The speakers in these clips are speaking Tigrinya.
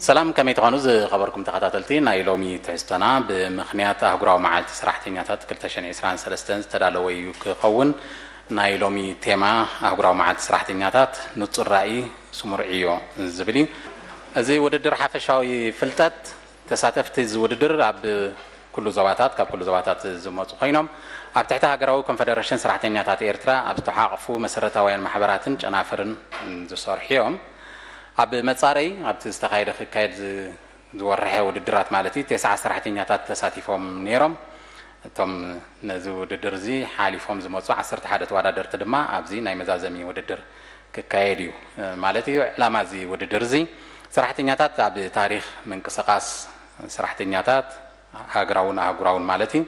ሰላም፣ ከመይ ትኾኑ ዝኸበርኩም ተኸታተልቲ? ናይ ሎሚ ትሕዝቶና ብምኽንያት ኣህጉራዊ መዓልቲ ሰራሕተኛታት ክልተ ሽሕን ዕስራን ሰለስተን ዝተዳለወ እዩ ክኸውን። ናይ ሎሚ ቴማ ኣህጉራዊ መዓልቲ ሰራሕተኛታት ንጹር ራእይ፣ ስሙር ዕዮ ዝብል እዩ። እዚ ውድድር ሓፈሻዊ ፍልጠት፣ ተሳተፍቲ እዚ ውድድር ኣብ ኩሉ ዞባታት፣ ካብ ኩሉ ዞባታት ዝመጹ ኮይኖም፣ ኣብ ትሕቲ ሃገራዊ ኮንፈደረሽን ሰራሕተኛታት ኤርትራ ኣብ ዝተሓቕፉ መሰረታውያን ማሕበራትን ጨናፍርን ዝሰርሑ እዮም። ኣብ መጻረይ፣ ኣብቲ ዝተኻየደ ክካየድ ዝ-፣ ዝወርሐ ውድድራት ማለት እዩ፣ ተስዓ ሰራሕተኛታት ተሳቲፎም ነይሮም። እቶም ነዚ ውድድር እዚ ሓሊፎም ዝመጹ ዓሰርተ ሓደ ተወዳደርቲ ድማ ኣብዚ ናይ መዛዘሚ ውድድር ክካየድ እዩ ማለት እዩ። ዕላማ እዚ ውድድር እዚ ሰራሕተኛታት ኣብ ታሪኽ ምንቅስቓስ ሰራሕተኛታት ሃገራውን ኣህጉራውን ማለት እዩ፣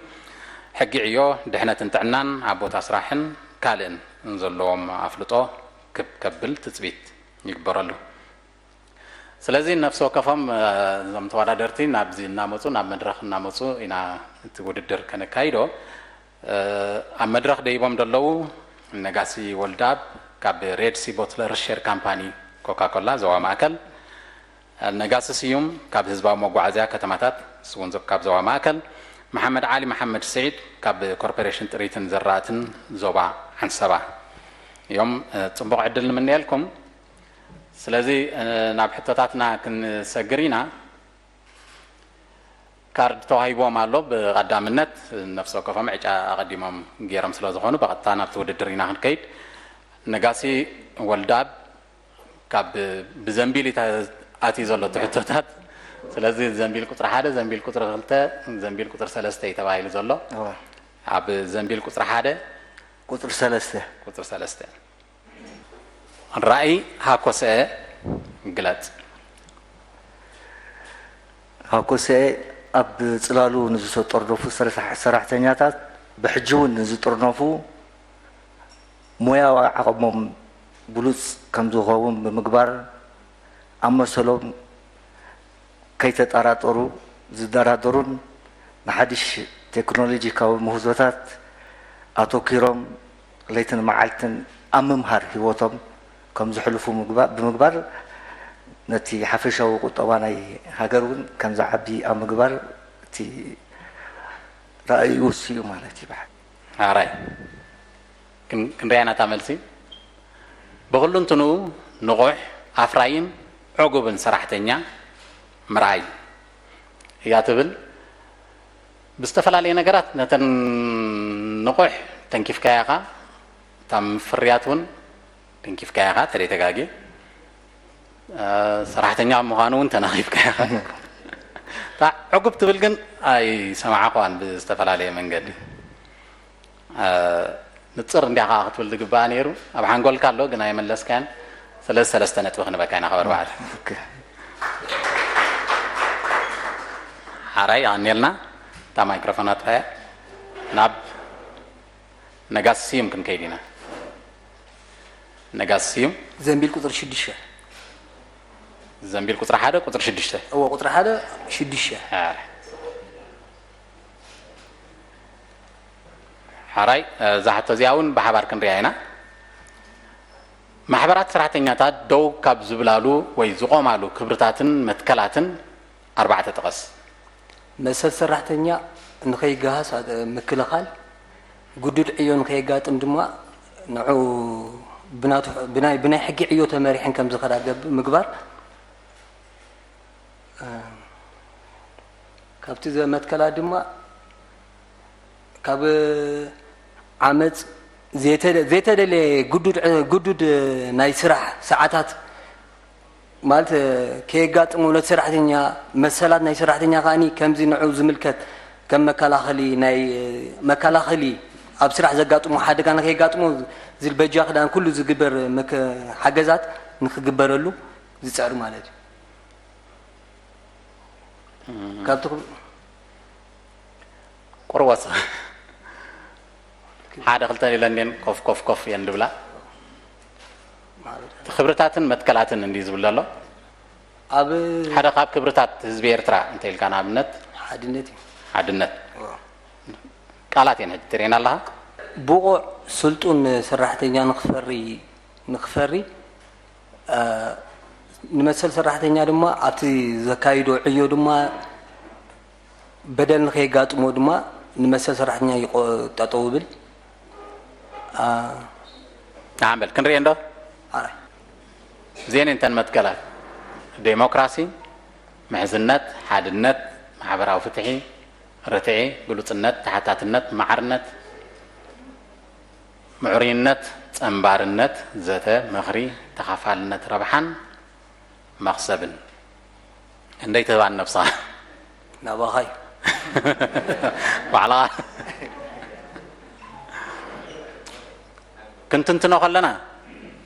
ሕጊ ዕዮ፣ ድሕነትን ጥዕናን፣ ኣብ ቦታ ስራሕን ካልእን ዘለዎም ኣፍልጦ ክብ ከብል ትጽቢት ይግበረሉ። ስለዚ ነፍሲ ወከፎም፣ እ፣ እዞም ተወዳደርቲ ናብዚ እናመጹ፣ ናብ መድረኽ እናመጹ ኢና እቲ ውድድር ከነካይዶ። እ፣ ኣብ መድረኽ ደይቦም ዘለዉ ነጋሲ ወልዳብ ካብ ሬድ ሲ ቦትለር ሼር ካምፓኒ ኮካ ኮላ ዞባ ማእከል፣ ነጋሲ ስዩም ካብ ህዝባዊ መጓዓዝያ ከተማታት፣ ንሱ እውን ካብ ዞባ ማእከል፣ መሓመድ ዓሊ መሓመድ ስዒድ ካብ ኮርፖሬሽን ጥሪትን ዘራእትን ዞባ ዓንሰባ እዮም። እ፣ ጽቡቕ ዕድል ንምንየልኩም። ስለዚ፣ እ፣ ናብ ሕቶታትና ክንሰግር ኢና። ካርድ ተዋሂብዎም ኣሎ። ብቐዳምነት ነፍሲ ወከፎም ዕጫ ኣቐዲሞም ገይሮም ስለ ዝኾኑ፣ ብቐጥታ ናብቲ ውድድር ኢና ክንከይድ። ነጋሲ ወልዳብ ካብ ብዘንቢል እዩ ኣትዩ ዘሎ እቲ ሕቶታት። ስለዚ ዘንቢል ቁጽሪ ሓደ፣ ዘንቢል ቁጽሪ ክልተ፣ ዘንቢል ቁጽሪ ሰለስተ እዩ ተባሂሉ ዘሎ። እወ። ኣብ ዘንቢል ቁጽሪ ሓደ፣ ቁጽሪ ሰለስተ። ቁጽሪ ሰለስተ። ራእይ ሃኮሰኤ ግለጽ። ሃኮሰኤ ኣብ ጽላሉ ንዝተጠርነፉ ሰራሕተኛታት፣ ብሕጂ እውን ንዝጥርነፉ፣ ሞያዊ ዓቕሞም ብሉጽ ከም ዝኸውን ብምግባር፣ ኣብ መሰሎም ከይተጠራጠሩ ዝደራደሩን ንሓድሽ ቴክኖሎጂካዊ ምህዞታት ኣተኲሮም ለይትን መዓልትን ኣብ ምምሃር ህይወቶም ከም ዘሕልፉ ምግባ-፣ ብምግባር፣ ነቲ ሓፈሻዊ ቁጠባ ናይ ሃገር እውን ከም ዝዓቢ ኣብ ምግባር እቲ ራእዩ ውስዩ ማለት እዩ። ሓራይ። ክን-፣ ክንሪኣ ኢና እታ መልሲ። ብኹሉ እንትንኡ ንቑሕ፣ ኣፍራይን ዕጉብን ሰራሕተኛ ምርኣይ እያ ትብል። ብዝተፈላለየ ነገራት ነተን ንቑሕ ተንኪፍካያ ኢኻ፣ እታ ምፍርያት እውን ተንኪፍካያ ኢኻ፣ ተደይ ተጋጌ። እ፣ ሰራሕተኛ ምዃኑ እውን ተናኺፍካያ ኢኻ። እታ ዕጉብ ትብል ግን ኣይሰማዕኳን ብዝተፈላለየ መንገዲ። እ፣ ንጽር እንዲያ ከኣ ክትብል ዝግባኣ ነይሩ። ኣብ ሓንጎልካ ኣሎ፣ ግን ኣይመለስካያን። ስለዚ ሰለስተ ነጥቢ ክንበካ ኢና፣ ክበር በዓል። ኦኬ። ሓራይ፣ የቐንየልና። እታ ማይክሮፎን ኣጥፍኣያ። ናብ ነጋሲ ስዩም ክንከይድ ኢና። ነጋሲ ስዩም። ዘንቢል ቁጽሪ ሽዱሽተ። ዘንቢል ቁጽሪ ሓደ፣ ቁጽሪ ሽዱሽተ። እወ፣ ቁጽሪ ሓደ፣ ሽዱሽተ። ሓራይ። ሓራይ፣ እዛ ሕቶ እዚኣ እውን ብሓባር ክንሪኣ ኢና። ማሕበራት ሰራሕተኛታት ደው ካብ ዝብላሉ ወይ ዝቖማሉ ክብርታትን መትከላትን ኣርባዕተ ጥቐስ። መሰል ሰራሕተኛ ንኸይገሃስ፣ እ፣ ምክልኻል፣ ግዱድ ዕዮ ንኸየጋጥም ድማ ንዑ ብናቱ፣ ብናይ፣ ብናይ ሕጊ ዕዮ ተመሪሐን ከም ዝኸዳ ገብ-፣ ምግባር። እ፣ ካብቲ ዘ-፣ መትከላት ድማ ካብ ዓመጽ፣ ዘይተ-፣ ዘይተደለየ ግዱድ፣ ግዱድ ናይ ስራሕ ሰዓታት ማለት ከየጋጥሞ ነቲ ሰራሕተኛ፣ መሰላት ናይ ሰራሕተኛ ከኣኒ ከምዚ ንዑ ዝምልከት ከም መከላኸሊ ናይ፣ መከላኸሊ ኣብ ስራሕ ዘጋጥሞ ሓደጋ ንከየጋጥሞ ዝል በጃ ክዳን ኩሉ ዝግበር መከ-፣ ሓገዛት ንክግበረሉ ዝጽዕር ማለት እዩ። እም። ካብቲ ክብ-፣ ቁርብ ወሰ-፣ ሓደ ክልተ ኢለን እየን ኮፍ ኮፍ ኮፍ እየን ዝብላ። ማለት እቲ ክብርታትን መትከላትን እንድዩ ዝብል ዘሎ። ኣብ ሓደ ካብ ክብርታት ህዝቢ ኤርትራ እንተ ኢልካ ንኣብነት ሓድነት እዩ። ሓድነት። እዎ። ቃላት እየን ሕጂ ትርእየን ኣለኻ። ብቑዕ ስልጡን ሰራሕተኛ ንክፈሪ፣ ንክፈሪ፣ እ፣ ንመሰል ሰራሕተኛ ድማ ኣብቲ ዘካይዶ ዕዮ ድማ በደል ንኸየጋጥሞ ድማ ንመሰል ሰራሕተኛ ይቆ-፣ ጠጠው ይብል። ኣ፣ ንሓንበል ክንሪኦ እንዶ። ኣራይ። እዚአን እንተን መትከላት ዴሞክራሲ፣ ምሕዝነት፣ ሓድነት፣ ማሕበራዊ ፍትሒ፣ ርትዒ፣ ግሉጽነት፣ ተሓታትነት፣ ማዕርነት፣ ምዕሩይነት፣ ጸንባርነት፣ ዘተ፣ ምኽሪ፣ ተኻፋልነት፣ ረብሓን መኽሰብን። እንደይ ትህባን ነብስኻ? ናባኻ እዩ። ባዕልኻ። ክንትንትኖ ከለና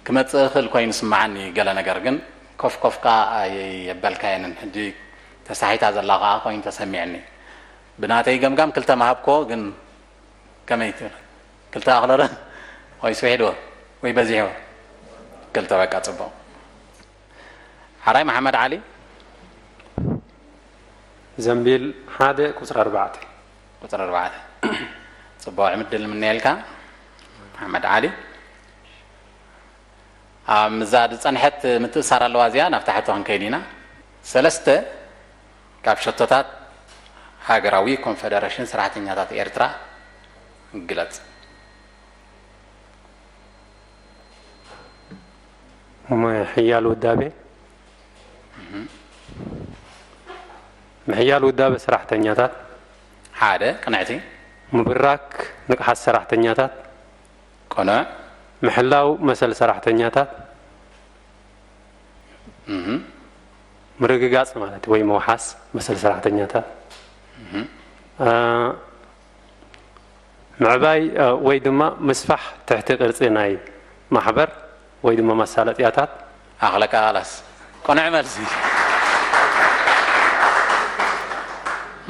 ክመጽእ ይኽእል ኮይኑ ስምዓኒ ገለ ነገር፣ ግን ኮፍ ኮፍካ ኣየበልካየንን። ሕጂ ተሳሒታ ዘላ ከኣ ኮይኑ ተሰሚዕኒ። ብናተይ ገምጋም ክልተ ምሃብኮ፣ ግን ከመይ ትብል? ክልተ ኣኽለረ ወይ ስዊሕድዎ ወይ በዚሕዎ? ክልተ በቃ ጽቡቕ። ሓራይ መሓመድ ዓሊ። ዘንቢል ሓደ ቁጽሪ ኣርባዕተ። ቁጽሪ ኣርባዕተ። ጽቡቕ ዕምድል ምነየልካ መሓመድ ዓሊ። ኣብ ምዛ ዝጸንሐት ምትእሳር ኣለዋ እዚኣ፣ ናብታ ሕቶ ክንከይድ ኢና። ሰለስተ ካብ ሸቶታት ሃገራዊ ኮንፈደረሽን ሰራሕተኛታት ኤርትራ ግለጽ። ምሕያል ውዳቤ። ምሕያል ውዳበ ሰራሕተኛታት። ሓደ፣ ቅንዕቲ። ምብራክ ንቕሓት ሰራሕተኛታት። ቅኑዕ። ምሕላው መሰል ሰራሕተኛታት። እህ። ምርግጋጽ ማለት ወይ ምውሓስ መሰል ሰራሕተኛታት። እህ። እ፣ ምዕባይ፣ እ፣ ወይ ድማ ምስፋሕ ትሕቲ ቅርጺ ናይ ማሕበር ወይ ድማ መሳለጥያታት። ኣኽለካ ኻላስ። ቅኑዕ መልሲ።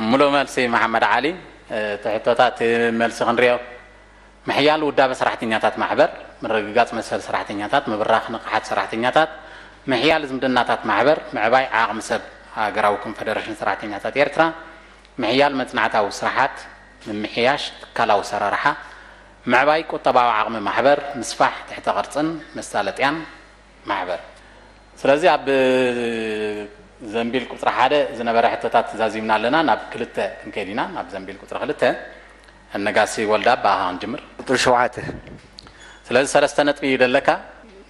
ሙሉእ መልሲ መሓመድ ዓሊ። እ፣ እቲ ሕቶታት፣ እ፣ መልሲ ክንሪኦ። ምሕያል ውዳበ ሰራሕተኛታት ማሕበር፣ ምርግጋጽ መሰል ሰራሕተኛታት፣ ምብራኽ ንቕሓት ሰራሕተኛታት፣ ምሕያል ዝምድናታት ማሕበር፣ ምዕባይ ዓቕሚ ሰብ ሃገራዊ ኮንፈደረሽን ሰራሕተኛታት ኤርትራ፣ ምሕያል መጽናዕታዊ ስራሓት፣ ምምሕያሽ ትካላዊ ኣሰራርሓ፣ ምዕባይ ቁጠባዊ ዓቕሚ ማሕበር፣ ምስፋሕ ትሕተ ቅርጽን መሳለጥያን ማሕበር። ስለዚ ኣብ ዘንቢል ቁጽሪ ሓደ ዝነበረ ሕቶታት ዛዚምና ኣለና። ናብ ክልተ ክንከይድ ኢና። ናብ ዘንቢል ቁጽሪ ክልተ፣ ነጋሲ ወልዳ፣ ብኣኻ ክንጅምር። ቁጽሪ ሸውዓተ። ስለዚ ሰለስተ ነጥቢ እዩ ዘለካ።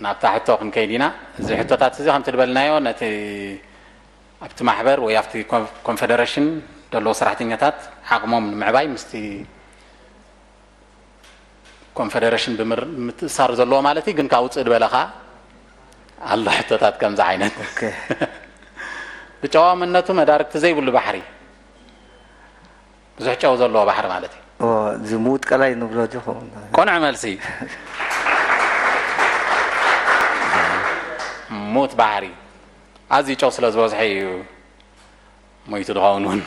ናብታ ሕቶ ክንከይድ ኢና። እዚ ሕቶታት እዚ ከምቲ ዝበልናዮ ነቲ ኣብቲ ማሕበር ወይ ኣብቲ ኮን-፣ ኮንፈደረሽን ዘለዉ ሰራሕተኛታት ዓቕሞም ንምዕባይ ምስቲ ኮንፈደረሽን ብምር-፣ ምትእሳር ዘለዎ ማለት እዩ። ግን ካብ ውፅእ ዝበለ ኸዓ ኣሎ ሕቶታት ከምዚ ዓይነት። ኦኬ። ብጨዋምነቱ መዳርግቲ ዘይብሉ ባሕሪ፣ ብዙሕ ጨው ዘለዎ ባሕሪ ማለት እዩ። ኦ፣ ዝሙት ቀላይ ንብሎ ዝኸውን። ቅኑዕ መልሲ። ሙት ባሕሪ ኣዝዩ ጨው ስለ ዝበዝሖ እዩ ሞይቱ ዝኸውን እውን።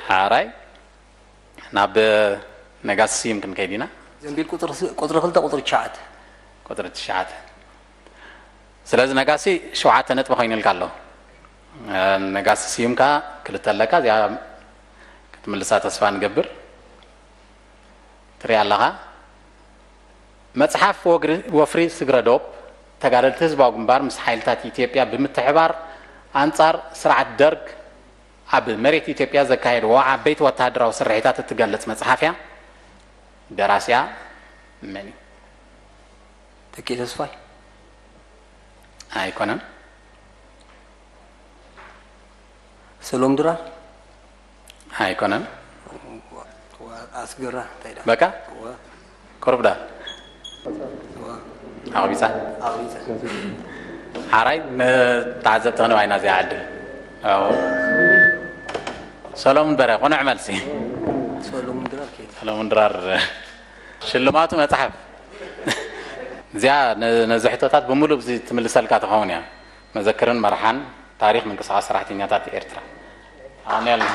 ሓራይ ናብ ነጋሲ ስዩም ክንከይድ ኢና። ዘንቢል ቁፅሪ ስ-፣ ቁፅሪ ክልተ፣ ቁፅሪ ትሽዓተ። ቁፅሪ ትሽዓተ። ስለዚ ነጋሲ ሸውዓተ ነጥቢ ኮይኑልካ ኣሎ። ነጋሲ ስዩም ከዓ ክልተ ኣለካ፣ እዚኣ ክትምልሳ ተስፋ ንገብር። ትሪኣ ኣለኻ። መጽሓፍ ወግሪ-፣ ወፍሪ ስግረ ዶብ፣ ተጋደልቲ ህዝባዊ ግንባር ምስ ሓይልታት ኢትዮጵያ ብምትሕባር ኣንጻር ስርዓት ደርግ ኣብ መሬት ኢትዮጵያ ዘካየድዎ ዓበይቲ ወተሃደራዊ ስርሒታት እትገልጽ መጽሓፍ እያ። ደራሲኣ መን እዩ? ተኪ ተስፋይ? ኣይኮነን። ሰሎም ድራር? ኣይኮነን። ወ-፣ ኣስገራ እንታይ ዳ? በቃ? ወ-፣ ቁሩብ ዳ? ወ-፣ ኣቕቢጻ? ኣቕቢጻ። ሓራይ ንተዓዘብቲ ክንባ ኢና እዚኣ ዕድል። ኣዎ። ሰሎሙን በረ፣ ቅኑዕ መልሲ። ሰሎሙን ድራር ከይድ። ሰሎሙን ድራር ሽልማቱ መጽሓፍ። እዚኣ ነ-፣ ነዚ ሕቶታት ብምሉእ እዚ ትምልሰልካ ትኸውን እያ። መዘክርን መርሓን ታሪኽ ምንቅስቓስ ሰራሕተኛታት ኤርትራ። ኣቐንየልና።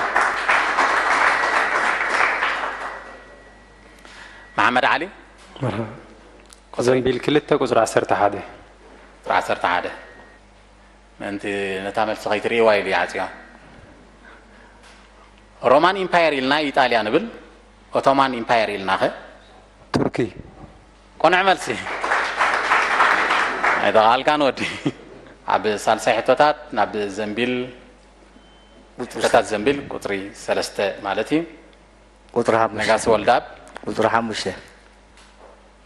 መሓመድ ዓሊ። መርሓባ። ቁጽሪ? ዘንቢል ክልተ ቁጽሪ ዓሰርተ ሓደ። ቁጽሪ ዓሰርተ ሓደ። ምእንቲ ነታ መልሲ ከይትርእይዋ ኢሉ ይዓጽዋ። ሮማን ኢምፓየር ኢልና ኢጣልያ ንብል፣ ኦቶማን ኢምፓየር ኢልናኸ? ቱርኪ። ቅኑዕ መልሲ። ኣይተቓልካን ወዲ። ኣብ ሳልሳይ ሕቶታት ናብ ዘንቢል፣ ሕቶታት ዘንቢል ቁጽሪ ሰለስተ ማለት እዩ። ቁጽሪ ሓሙሽተ። ነጋሲ ወልዳብ። ቁጽሪ ሓሙሽተ።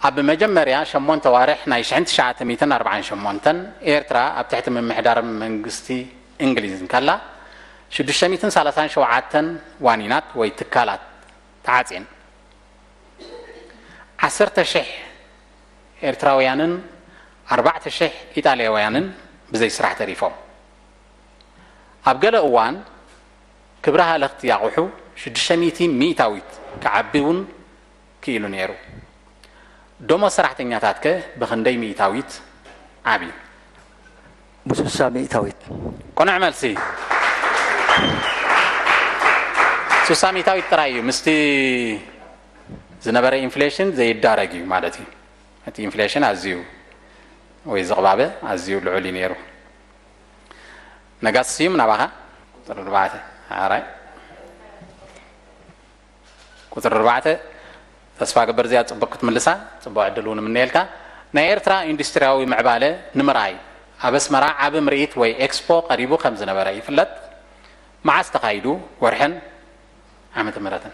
ኣብ መጀመርያ ሸሞንተ ዋርሕ ናይ ሽሕን ትሽዓተ ሚእትን ኣርባዓን ሸሞንተን ኤርትራ ኣብ ትሕቲ ምምሕዳር መንግስቲ እንግሊዝ እንከላ፣ ሽዱሽተ ሚእትን ሰላሳን ሸውዓተን ዋኒናት ወይ ትካላት ተዓጽየን። ዓሰርተ ሽሕ ኤርትራውያንን ኣርባዕተ ሽሕ ኢጣልያውያንን ብዘይ ስራሕ ተሪፎም። ኣብ ገለ እዋን ክብሪ ሃለኽቲ ኣቑሑ ሽዱሽተ ሚእቲ ሚእታዊት ክዓቢ እውን ክኢሉ ነይሩ። ደሞዝ ሰራሕተኛታት ከ ብኽንደይ ሚእታዊት ዓብዩ? ብስሳ ሚእታዊት። ቅኑዕ መልሲ። ስሳ ሚእታዊት ጥራይ እዩ። ምስቲ ዝነበረ ኢንፍሌሽን ዘይዳረግ እዩ ማለት እዩ። እቲ ኢንፍሌሽን ኣዝዩ ወይ ዝቕባበ ኣዝዩ ልዑል እዩ ነይሩ። ነጋሲ ስዩም ናባኻ። ቁፅሪ ኣርባዕተ። ኣራይ። ቁፅሪ ኣርባዕተ። ተስፋ ገበር እዚኣ ፅቡቅ ክትምልሳ ፅቡቅ ዕድል እውን እምነየልካ። ናይ ኤርትራ ኢንዱስትሪያዊ ምዕባለ ንምርኣይ ኣብ ኣስመራ ዓቢ ምርኢት ወይ ኤክስፖ ቀሪቡ ከም ዝነበረ ይፍለጥ። መዓስ ተኻይዱ? ወርሕን ዓመተ ምህረትን?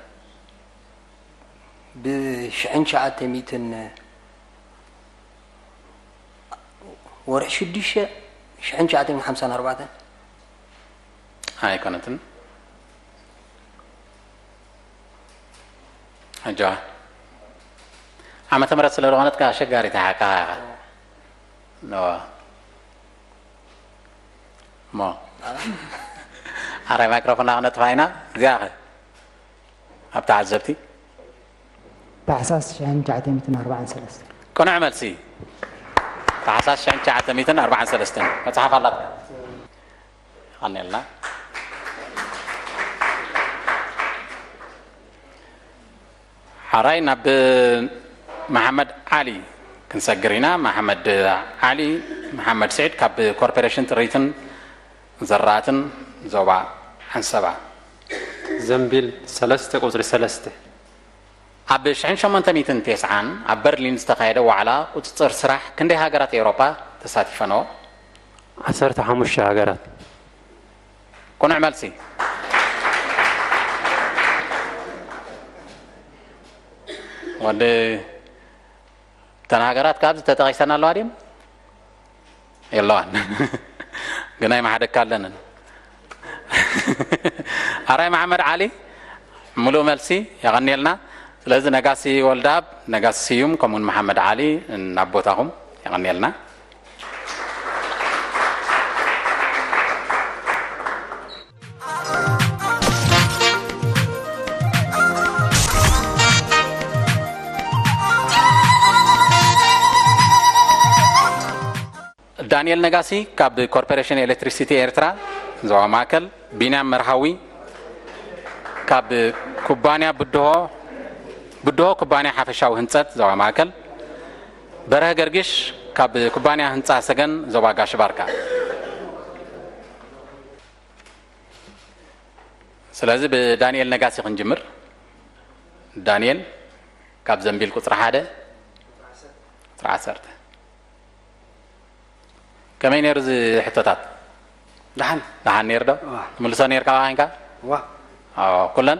ብሽሕን ትሽዓተ ሚእትን ወርሒ ሽዱሽተ ሽሕን ትሽዓተ ሚእትን ሓምሳን ኣርባዕተን። ኣይኮነትን። ኣጆኻ። ዓመተ ምህረት ስለ ዝኾነት ከኣ ኣሸጋሪት እያ ሓቃ ኢኻ። ኖ። እሞ ኣራይ ማይክሮፎን ክነጥፋ ኢና። እዚኣ ኸ ኣብ ተዓዘብቲ? ታሕሳስ ሽሕን ትሽዓተ ሚእትን ኣርባዓን ሰለስተን። ቅኑዕ መልሲ። ታሕሳስ ሽሕን ትሽዓተ ሚእትን ኣርባዓን ሰለስተን መጽሓፍ ኣላትካ። የቐንየልና። ሓራይ ናብ መሓመድ ዓሊ ክንሰግር ኢና። መሓመድ ዓሊ፣ መሓመድ ስዒድ ካብ ኮርፖሬሽን ጥሪትን ዘራእትን ዞባ ዓንሰባ። ዘንቢል ሰለስተ ቁፅሪ ሰለስተ። ኣብ ሽሕን ሸሞንተ ሚእትን ተስዓን ኣብ በርሊን ዝተኻየደ ዋዕላ ቁጽጽር ስራሕ ክንደይ ሃገራት ኤውሮጳ ተሳቲፈንኦ? ዓሰርተ ሓሙሽተ ሃገራት። ቅኑዕ መልሲ። ወዲ እተን ሃገራት ካብዚ ተጠቒሰን ኣለዋ ድየን? የለዋን። ግን ኣይመሓደካ ኣለንን። ኣራይ መሓመድ ዓሊ፣ ምሉእ መልሲ፣ የቐንየልና። ስለዚ ነጋሲ ወልደኣብ፣ ነጋሲ ስዩም፣ ከምኡውን መሓመድ ዓሊ፣ ናብ ቦታኹም፣ የቐንየልና። ዳንኤል ነጋሲ ካብ ኮርፖሬሽን ኤሌክትሪሲቲ ኤርትራ ዞባ ማእከል፣ ቢንያም መርሃዊ ካብ ኩባንያ ብድሆ፣ ብድሆ ኩባንያ ሓፈሻዊ ህንጸት ዞባ ማእከል፣ በርሀ ገርግሽ ካብ ኩባንያ ህንጻ ሰገን ዞባ ጋሽ ባርካ። ስለዚ ብዳንኤል ነጋሲ ክንጅምር። ዳንኤል ካብ ዘንቢል ቁጽሪ ሓደ። ቁጽሪ ዓሰርተ። ከመይ ነይሩ እዚ ሕቶታት? ደሓን። ደሓን ነይሩ ዶ? እዋ። ትምልሶ ነይርካ ብኣኻ ኮንካ? እዋ። ኣዎ፣ ኩለን?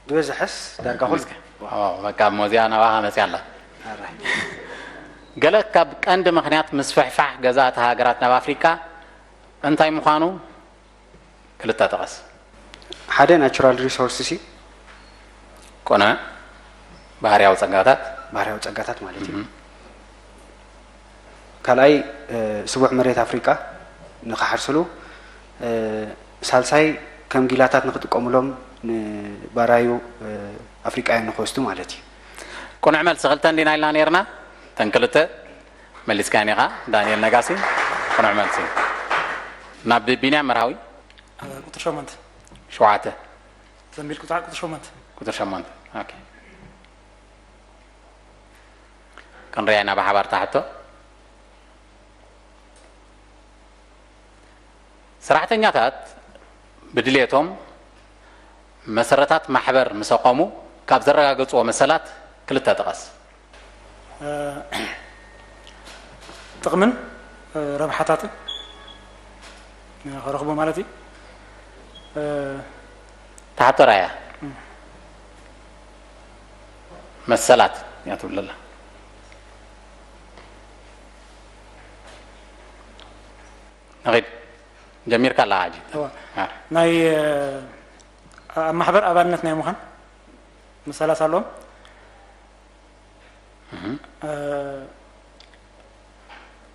ዝበዝሐስ ዳርጋ ኩሉ። ኣዎ፣ በቃ እሞ እዚኣ ናባኻ መፅያ ኣላ። ኣራይ። ገለ ካብ ቀንዲ ምኽንያት ምስፍሕፋሕ ገዛእቲ ሃገራት ናብ ኣፍሪቃ እንታይ ምዃኑ ክልተ ጥቀስ። ሓደ ናቹራል ሪሶርስስ እዩ። ቅኑዕ። ባህርያዊ ጸጋታት። ባህርያዊ ጸጋታት ማለት እዩ። ካልኣይ፣ እ፣ ስቡሕ መሬት ኣፍሪቃ ንኽሓርስሉ፣ እ፣ ሳልሳይ ከም ጊላታት ንኽጥቀሙሎም ንባራዩ፣ እ፣ ኣፍሪቃውያን ንኽወስዱ ማለት እዩ። ቅኑዕ መልሲ። ክልተ እንዲና ኢልና ነይርና፣ እተን ክልተ መሊስካየን ኢኻ። ዳንኤል ነጋሲ፣ ቅኑዕ መልሲ። ናብ ቢንያም መርሃዊ። ቁፅሪ ሸሞንተ። ሸውዓተ። ዘንቢል ቁፅሪ ቁፅሪ ሸሞንተ። ቁፅሪ ሸሞንተ። ኦኬ። ክንሪኣ ኢና ብሓባር እታ ሕቶ። ሰራሕተኛታት ብድልየቶም መሰረታት ማሕበር ምስ ኣቖሙ ካብ ዘረጋገፅዎ መሰላት ክልተ ጥቀስ። ጥቕምን ረብሓታትን ክረኽቡ ማለት እዩ። ተሓቶ ራያ መሰላት እያ ትብለላ። ንኺድ ጀሚርካ ኣለኻ ሕጂ። ናይ ኣብ ማሕበር ኣባልነት ናይ ምዃን መሰላት ኣለዎም።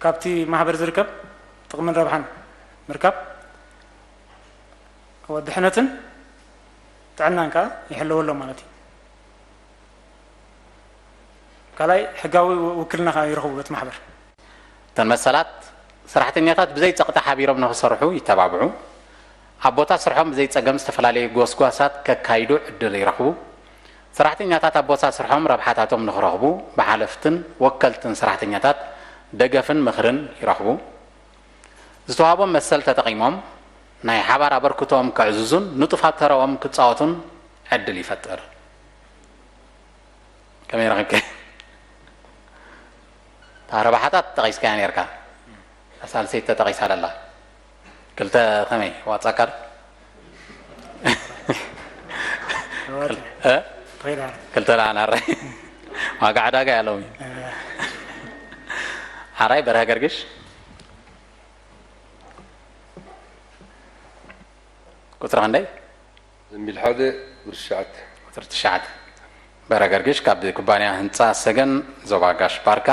ካብቲ ማሕበር ዝርከብ ጥቕምን ረብሓን ምርካብ ድሕነትን ጥዕናን ከዓ ይሕለወሎም ማለት እዩ። ካልኣይ ሕጋዊ ውክልና ከዓ ይረኽቡ በቲ ማሕበር። እተን መሰላት ሰራሕተኛታት ብዘይ ጸቕጢ ሓቢሮም ንኽሰርሑ ይተባብዑ። ኣብ ቦታ ስርሖም ብዘይ ጸገም ዝተፈላለዩ ጎስጓሳት ከካይዱ ዕድል ይረኽቡ። ሰራሕተኛታት ኣብ ቦታ ስርሖም ረብሓታቶም ንኽረኽቡ ብሓለፍትን ወከልትን ሰራሕተኛታት ደገፍን ምኽርን ይረኽቡ። ዝተዋህቦም መሰል ተጠቒሞም ናይ ሓባር ኣበርክቶኦም ከዕዝዙን ንጡፋት ተረኦም ክጻወቱን ዕድል ይፈጥር። ከመይ ረኺብከ? እታ ረብሓታት ጠቒስካያ ነርካ። ሳልሰይቲ ተጠቒሳ ደላ። ክልተ ከመይ ዋጻካ ዶ? ክልተ ደኣ ናረ ዋጋ ዕዳጋ እያ ሎሚ። ሓራይ በርሀ ገርግሽ ቁጽሪ ክንደይ? ዘንቢል ሓደ ቁጽሪ ትሽዓተ። ቁጽሪ ትሽዓተ። በርሀ ገርግሽ ካብ ኩባንያ ህንጻ ሰገን ዞባ ጋሽ ባርካ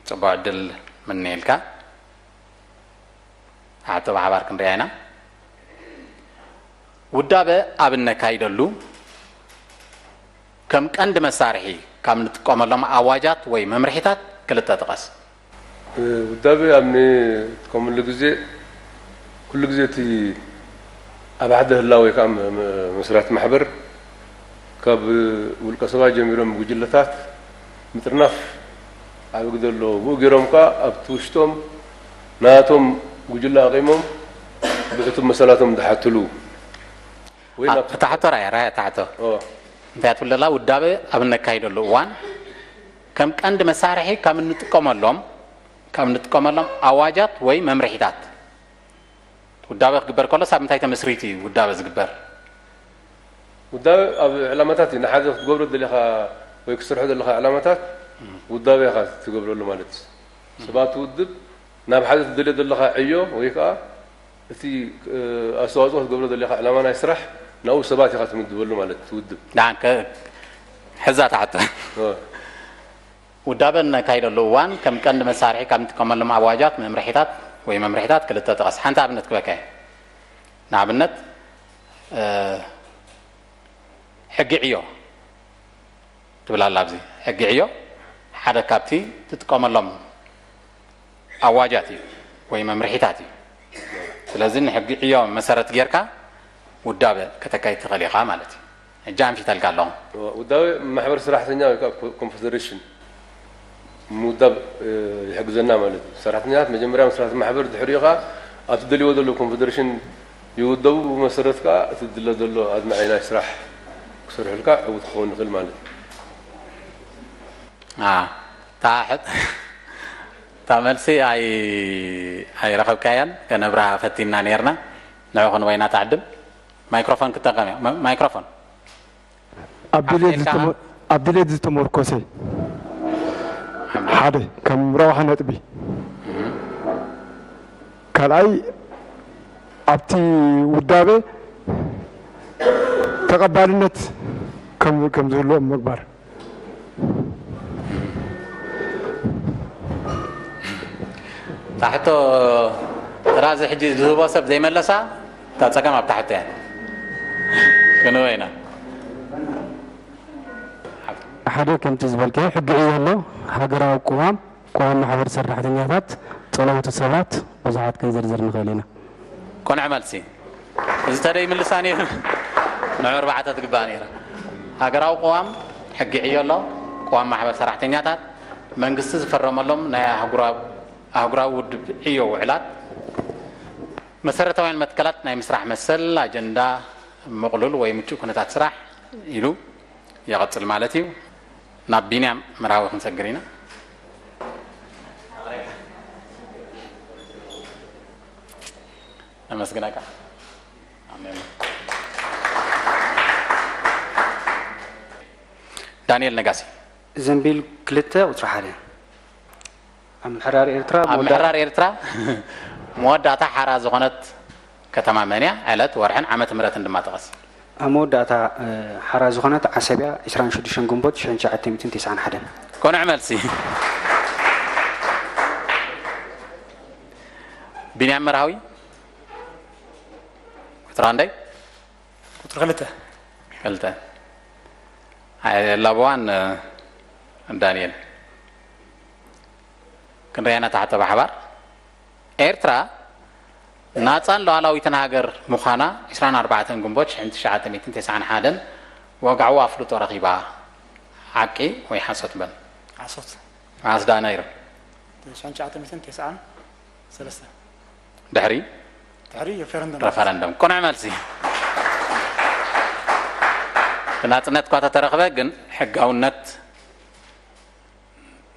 ጽቡቕ ዕድል ምነየልካ። ሕቶ ብሓባር ክንሪኣ ኢና። ውዳበ ኣብ እነካይደሉ ከም ቀንዲ መሳርሒ ካብ እንጥቀመሎም ኣዋጃት ወይ መምርሒታት ክልተ ጥቀስ። ውዳበ ኣብ ንጥቀመሉ ግዜ ኩሉ ግዜ እቲ ኣብ ሓደ ህላወ ወይ ከዓ መስራት ማሕበር ካብ ውልቀ ሰባት ጀሚሮም ጉጅለታት ምጥርናፍ ዓቢ ግደ ኣለዎ። ብኡ ገይሮም ከዓ ኣብቲ ውሽጦም ናቶም ጉጅለ ኣቂሞም ብሕቱብ መሰላቶም ዝሓትሉ ወይ ናብ እታ ሕቶ ራያ ራያ እታ ሕቶ እንታይ ትብል ዘላ ውዳበ ኣብ እነካይደሉ እዋን ከም ቀንዲ መሳርሒ ካብ እንጥቀመሎም ካብ እንጥቀመሎም ኣዋጃት ወይ መምርሒታት ውዳበ ክግበር ከሎስ ኣብ ምንታይ ተመስሪቱ እዩ ውዳበ ዝግበር? ውዳበ ኣብ ዕላማታት እዩ። ንሓደ ክትገብሮ ደሊኻ ወይ ክትሰርሖ ዘለኻ ዕላማታት ውዳበ ኢኻ ትገብረሉ ማለት እዩ። ሰባት ውድብ ናብ ሓደ ትደልዮ ዘለኻ ዕዮ ወይ ከዓ እቲ ኣስተዋፅኦ ክትገብሮ ዘለኻ ዕላማ ናይ ስራሕ ናብኡ ሰባት ኢኻ ትምድበሉ ማለት እቲ ውድብ። ደሓን ከ- ሕዛ ትሓቶ። ኦ። ውዳበ እነካይደሉ እዋን ከም ቀንዲ መሳርሒ ካብ እንጥቀመሎም ኣዋጃት፣ መምርሒታት ወይ መምርሒታት ክልተ ጥቀስ። ሓንቲ ኣብነት ክበካ እየ። ንኣብነት ሕጊ ዕዮ ትብል ኣላ ኣብዚ። ሕጊ ዕዮ ሓደ ካብቲ ትጥቀመሎም ኣዋጃት እዩ ወይ መምርሒታት እዩ። ስለዚ ንሕጊ ዕዮ መሰረት ጌርካ ውዳበ ከተካይድ ትኽእል ኢኻ ማለት እዩ። ሕጂ ኣንፊተልካ ኣለኹ። ውዳበ ማሕበር ሰራሕተኛ ወይ ከዓ ኮንፈደሬሽን ምውዳብ ይሕግዘና ማለት እዩ። ሰራሕተኛታት መጀመርያ መስራቲ ማሕበር ድሕሪኡ ከዓ ኣብ ትደልይዎ ዘሎ ኮንፈደሬሽን ይውደቡ። ብመሰረት ከዓ እቲ ድለ ዘሎ ኣድማዒ ናይ ስራሕ ክሰርሑልካ ዕውት ክኸውን ይኽእል ማለት እዩ። እታ መልሲ ኣይረኸብካያን ከነብርሃ ፈቲና ነርና ንዑ ክንወይና ትዓድም ማይክሮፎን ክጠቀም እያ ማይክሮፎን ኣብ ድሌት ዝተመርኮሰ ሓደ ከም ረብሓ ነጥቢ ካልኣይ ኣብቲ ውዳበ ተቐባልነት ከም ዝህልዎም ምግባር። ታሕቶ ጥራዚ ሕጂ ዝህቦ ሰብ ዘይመለሳ እታ ጸገም ኣብ ታሕቶ እያ ክንወ ኢና። ሓደ ከምቲ ዝበልካዮ ሕጊ ዕዮ ኣሎ፣ ሃገራዊ ቅዋም፣ ቅዋም ማሕበር ሰራሕተኛታት፣ ጸለውቲ ሰባት፣ ብዙሓት ክንዝርዝር ንኽእል ኢና። ቅኑዕ መልሲ። እዚ ተደይ ምልሳ ነይሩ ንዑ ኣርባዕተ ትግባእ ነይራ። ሃገራዊ ቅዋም ሕጊ ዕዮ ኣሎ፣ ቅዋም ማሕበር ሰራሕተኛታት፣ መንግስቲ ዝፈረመሎም ናይ ኣህጉራዊ ውድብ ዕዮ ውዕላት፣ መሰረታውያን መትከላት ናይ ምስራሕ መሰል ኣጀንዳ ምቕሉል ወይ ምቹእ ኩነታት ስራሕ ኢሉ ይቐጽል ማለት እዩ። ናብ ቢንያም መርሃዊ ክንሰግር ኢና። ነመስግነካ። ኣሜን። ዳንኤል ነጋሲ። ዘንቢል ክልተ ቁጽሪ ሓደ። ኣብ ምሕራር ኤርትራ ኣብ መወዳ- ምሕራር ኤርትራ መወዳእታ ሓራ ዝኾነት ከተማ መን እያ? ዕለት፣ ወርሕን ዓመተ ምህረትን ድማ ጥቐስ። ኣብ መወዳእታ፣ እ፣ ሓራ ዝኾነት ዓሰብ እያ፣ ዕስራን ሽዱሽተን ግንቦት ሽሕን ትሽዓተ ሚእትን ተስዓን ሓደን። ቅኑዕ መልሲ። ቢንያም መርሃዊ። ቁጽሪ ክንደይ? ቁጽሪ ክልተ። ክልተ። ኣይ፣ ላብዋን፣ እ፣ ዳንኤል። ክንደያና ተሓቶ ብሓባር። ኤርትራ ናጻን ሉዓላዊትን ሃገር ምዃና ዕስራን ኣርባዕተን ግንቦት ሽሕን ትሽዓተ ሚእትን ተስዓን ሓደን ወግዓዊ ኣፍልጦ ረኺባ። ሓቂ ወይ ሓሶት በል? ሓሶት። መዓስ ደኣ ነይሩ? ሽሕን ትሽዓተ ሚእትን ተስዓን ሰለስተ። ድሕሪ? ድሕሪ ሬፈረንደም። ሬፈረንደም። ቅኑዕ መልሲ። ብናጽነት እኳ ተተረኽበ፣ ግን ሕጋውነት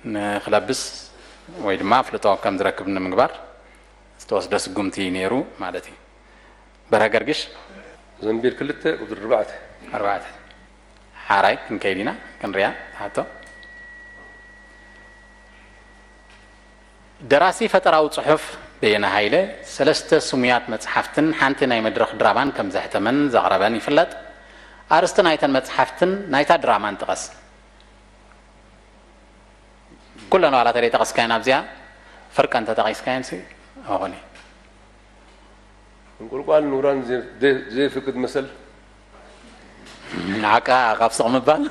ንኽለብስ ወይ ድማ ኣፍልጦ ከም ዝረክብ ንምግባር ዝተወስደ ስጉምቲ ነይሩ ማለት እዩ። በርሀ ገርግሽ። ዘንቢል ክልተ ቁጽሪ ኣርባዕተ። ኣርባዕተ። ሓራይ ክንከይድ ኢና፣ ክንሪኣ፣ ትሓቶ። ደራሲ ፈጠራዊ ጽሑፍ በየነ ሃይለ ሰለስተ ስሙያት መጽሓፍትን ሓንቲ ናይ መድረኽ ድራማን ከም ዘሕተመን ዘቕረበን ይፍለጥ። ኣርእስቲ ናይተን መጽሓፍትን ናይታ ድራማን ጥቐስ። ኩለን ዋላ ተደይጠቐስካየን ኣብዚኣ፣ ፍርቀን ተጠቒስካየን ሲ፣ ኣይኾነ። እንቁልቋል ኑራን ዘይ-፣ ዘይ-፣ ዘይፍቅድ መሰል። ንዓካ ካብ ስቕ ምባል።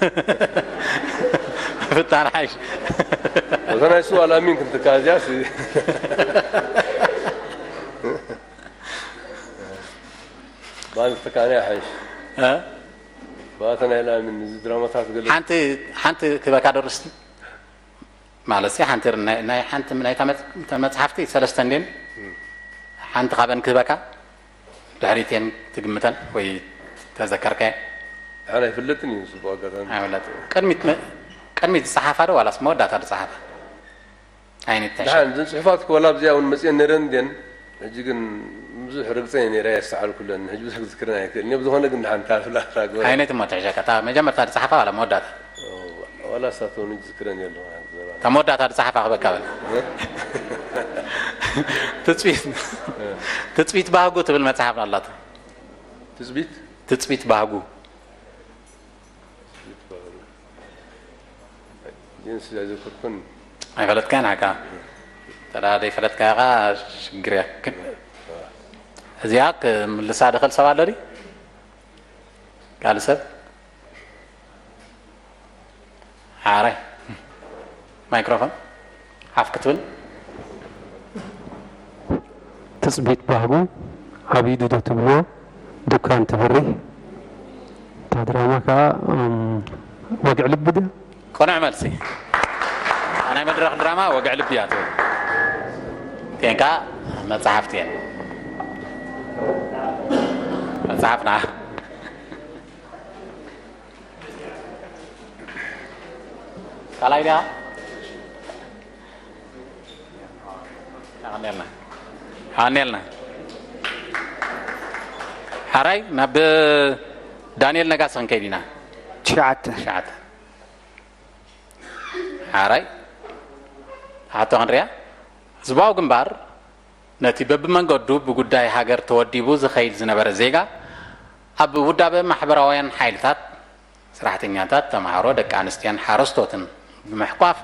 ፍታን ሓይሽ። እታ ናይ ሱኣል ኣሚን ክንትካ እዚኣ ሲ። ባን ትካ ናይ ሓይሽ። እ? ባታ ናይ ላሚን እዚ ድራማታት ገለ። ሓንቲ፣ ሓንቲ ክበካ ደርስቲ? ማለት ሲ፣ ሓንቲ ናይ፣ ናይ ሓንቲ፣ ናይታ መጽ-፣ እተን መጽሓፍቲ ሰለስተ እንድየን። ሓንቲ ካብአን ክህበካ፣ ድሕሪቴን ትግምተን ወይ ተዘከርከ? ኣነ ኣይፍለጥን እዩ፣ ጽቡቕ ኣጋጣሚ። ኣይፍለጥ። ቅድሚት መ-፣ ቅድሚት ዝጸሓፋ ዶ ዋላስ መወዳእታ ዝጸሓፋ? ኣይነት ተሻ-፣ ደሓን፣ እዘን ጽሑፋት ክወላ ኣብዚኣ እውን መጽየን ነይረን እንድየን። ሕጂ ግን ብዙሕ ርግጸ ነይረ፣ የስተዓልኩለን። ሕጂ ብዙሕ ክዝክረን ኣይክእልን እየ። ብዝኾነ ግን ደሓን፣ እታ ፍላታ ግበራ። ኣይነት እሞ ትሕሸካ፣ እታ መጀመርታ ዝጸሓፋ ዋላ መወዳእታ? ዋላ እሳት እውን ዝዝክረን የለኹ። እታ መወዳእታ ዝጸሓፋ ክበካ በል። እ? ትጽቢት፣ እ። ትጽቢት ባህጉ ትብል መጽሓፍ ኣላቶ። ትጽቢት? ትጽቢት ባህጉ። ትጽቢት ባህጉ። ጅንስ ኣይዘከርኩን። ኣይፈለጥካን ዓካ? ተዳ ዘይፈለጥካ ኢኻ ሽግር እያ። ግን እዚኣ ክምልሳ ድኽእል ሰብ ኣሎ ድዩ? ካልእ ሰብ? ሓራይ። ማይክሮፎን ሓፍ ክትብል። ትጽቢት ባህጉ፣ ዓብዪ ዶ ትብልዎ፣ ዱካን ትብርህ። እታ ድራማ ከኣ፣ እም፣ ወግዒ ልቢ ድያ? ቅኑዕ መልሲ። ናይ መድረኽ ድራማ ወግዒ ልቢ እያ ትብል። እተን ከኣ መጽሓፍቲ እየን። መጽሓፍና። ካልኣይ ድያ? ሃኔልና። ሃኔልና። ሓራይ ናብ ዳንኤል ነጋሲ ክንከይድ ኢና። ትሽዓተ። ትሽዓተ። ሓራይ። ሕቶ ክንሪኣ። ህዝባዊ ግንባር ነቲ በብመንገዱ ብጉዳይ ሃገር ተወዲቡ ዝኸይድ ዝነበረ ዜጋ ኣብ ውዳበ ማሕበራውያን ሓይልታት፣ ሰራሕተኛታት፣ ተምሃሮ፣ ደቂ ኣንስትዮን ሓረስቶትን ብምሕቋፍ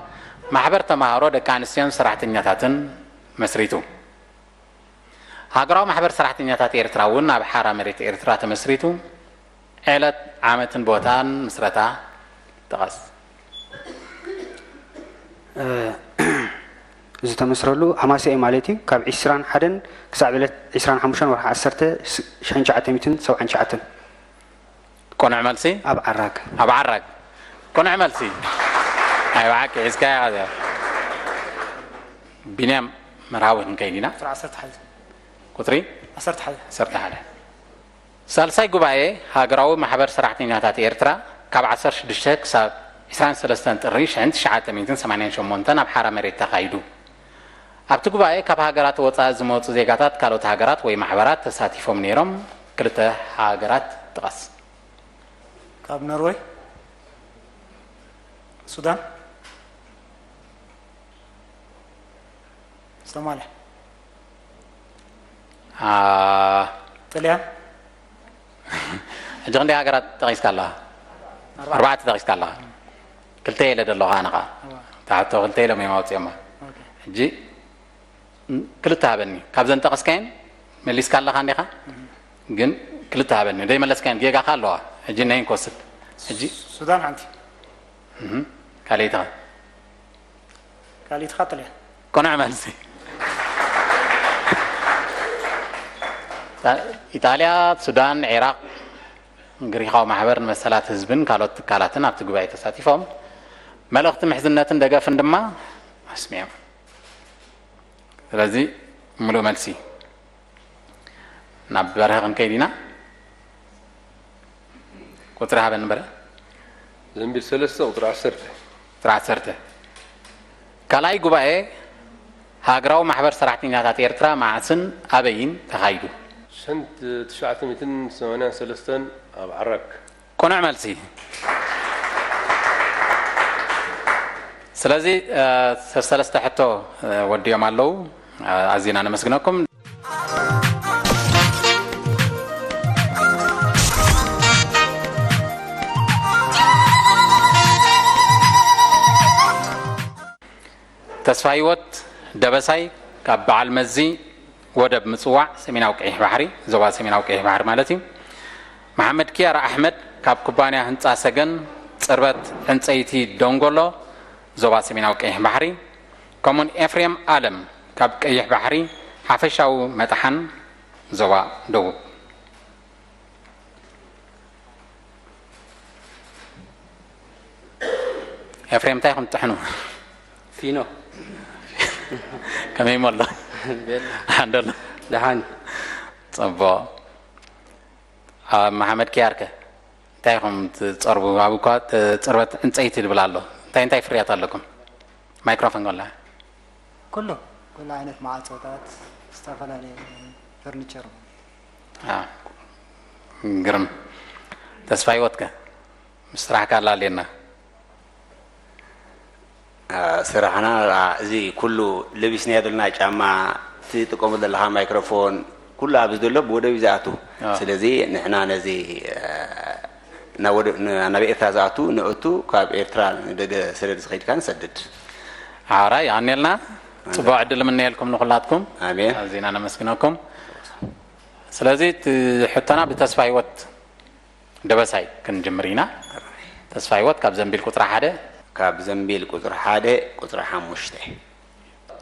ማሕበር ተምሃሮ፣ ደቂ ኣንስትዮን ሰራሕተኛታትን መስሪቱ። ሃገራዊ ማሕበር ሰራሕተኛታት ኤርትራ እውን ኣብ ሓራ መሬት ኤርትራ ተመስሪቱ። ዕለት፣ ዓመትን ቦታን ምስረታ ጥቐስ። እ፣ ዝተመስረሉ ኣማስያኡ ማለት እዩ፣ ካብ ዕስራን ሓደን ክሳብ ዕለት ዕስራን ሓሙሽተን ወርሒ ዓሰርተ ሽሕን ትሽዓተ ሚእትን ሰብዓን ትሽዓተን። ቅኑዕ መልሲ? ኣብ ዓራግ። ኣብ ዓራግ። ቅኑዕ መልሲ። ናይ ብሓቂ ሒዝካያ እዚኣ። ቢንያም መርሃዊ ክንከይድ ኢና። ቁጽሪ ዓሰርተ ሓደ። ቁጽሪ? ዓሰርተ ሓደ። ዓሰርተ ሓደ። ሳልሳይ ጉባኤ ሃገራዊ ማሕበር ሰራሕተኛታት ኤርትራ ካብ ዓሰርተ ሽዱሽተ ክሳብ ዕስራን ሰለስተን ጥሪ ሽሕን ትሽዓተ ሚእትን ሰማንያን ሸሞንተን ኣብ ሓራ መሬት ተኻይዱ። ኣብቲ ጉባኤ ካብ ሃገራት ወጻኢ ዝመጹ ዜጋታት ካልኦት ሃገራት ወይ ማሕበራት ተሳቲፎም ነይሮም። ክልተ ሃገራት ጥቐስ። ካብ ኖርወይ፣ ሱዳን፣ ሶማልያ፣ አ፣ ጥልያን። ሕጂ ክንደይ ሃገራት ጠቒስካ ኣለኻ? ኣርባዕተ ጠቒስካ ኣለኻ። ክልተ ኢለ ዘለኹ ኣነ ኸዓ። እታ ሕቶ ክልተ ኢሎም እዮም ኣውፂኦማ። ሕጂ ክልተ ሃበኒ። ካብዘን ጠቐስካየን መሊስካ ኣለኻ እንዲኻ? ግን ክልተ ሃበኒ። ዘይመለስካየን ጌጋኻ ኣለዋ። ሕጂ ነይን ክወስድ። ሕጂ ሱዳን ሓንቲ። እህ፣ ካልኣይቲ ኸ? ካልኣይቲ ጥልያን። ቅኑዕ መልሲ። ኢጣልያ፣ ሱዳን፣ ዒራቕ፣ ግሪኻዊ ማሕበር ንመሰላት ህዝብን ካልኦት ትካላትን ኣብቲ ጉባኤ ተሳቲፎም መልእኽቲ ምሕዝነትን ደገፍን ድማ ኣስሚዖም። ስለዚ ምሉእ መልሲ። ናብ በርሀ ክንከይድ ኢና። ቁፅሪ ሃበኒ በርሀ። ዘንቢል ሰለስተ ቁፅሪ ዓሰርተ። ቁፅሪ ዓሰርተ። ካልኣይ ጉባኤ ሃገራዊ ማሕበር ሰራሕተኛታት ኤርትራ መዓስን ኣበይን ተኻይዱ? ሰንት ትሽዓተ ሚእትን ሰማንያን ሰለስተን ኣብ ዓራግ። ቅኑዕ መልሲ። ስለዚ ሰለስተ ሕቶ ወዲኦም ኣለዉ። ኣዚና ነመስግነኩም። ተስፋ ህይወት ደበሳይ ካብ በዓል መዚ ወደብ ምጽዋዕ ሰሜናዊ ቀይሕ ባሕሪ፣ ዞባ ሰሜናዊ ቀይሕ ባሕሪ ማለት እዩ። መሓመድ ኪያር ኣሕመድ ካብ ኩባንያ ህንጻ ሰገን ጽርበት ዕንጸይቲ ደንጎሎ፣ ዞባ ሰሜናዊ ቀይሕ ባሕሪ፣ ከምኡውን ኤፍሬም ኣለም ካብ ቀይሕ ባሕሪ ሓፈሻዊ መጥሓን ዞባ ደቡብ። ኤፍሬም እንታይ ኢኹም ትጥሕኑ? ፊኖ። ከመይ እሞ ኣሎ? ቤላ። ደሓን ዶ ኣሎ? ደሓን። ጽቡቕ። ኣብ መሓመድ ኪያርከ እንታይ ኢኹም ትጸርቡ? ኣብ እኳ ተ- ጽርበት ዕንጸይቲ ዝብል ኣሎ። እንታይ እንታይ ፍርያት ኣለኩም? ማይክሮፎን ኮላ። ኩሉ ኩሉ ዓይነት ማዕጾታት፣ ዝተፈላለዩ ፈርኒቸር። አ፣ ግርም። ተስፋ ህይወትከ? ምስ ስራሕካ ኣላልየና። ስራሕና እዚ ኩሉ ለቢስናዮ ዘለና ጫማ፣ ትጥቀሙ ዘለኻ ማይክሮፎን፣ ኩሉ ኣብዚ ዘሎ ብወደብ እዩ ዝኣቱ። ስለዚ ንሕና ነዚ ናብ ኤርትራ ዝኣቱ ነእቱ፣ ካብ ኤርትራ ንደገ ሰደድ ዝኸይድካ ንሰድድ። ሓራይ ኣኔልና ጽቡቕ ዕድል ምነየልኩም ንኹላትኩም። ኣሜን። ኣዚና ነመስግነኩም። ስለዚ እቲ ሕቶና ብተስፋ ህይወት ደበሳይ ክንጅምር ኢና። ተስፋ ህይወት ካብ ዘንቢል ቁፅሪ ሓደ። ካብ ዘንቢል ቁፅሪ ሓደ፣ ቁፅሪ ሓሙሽተ።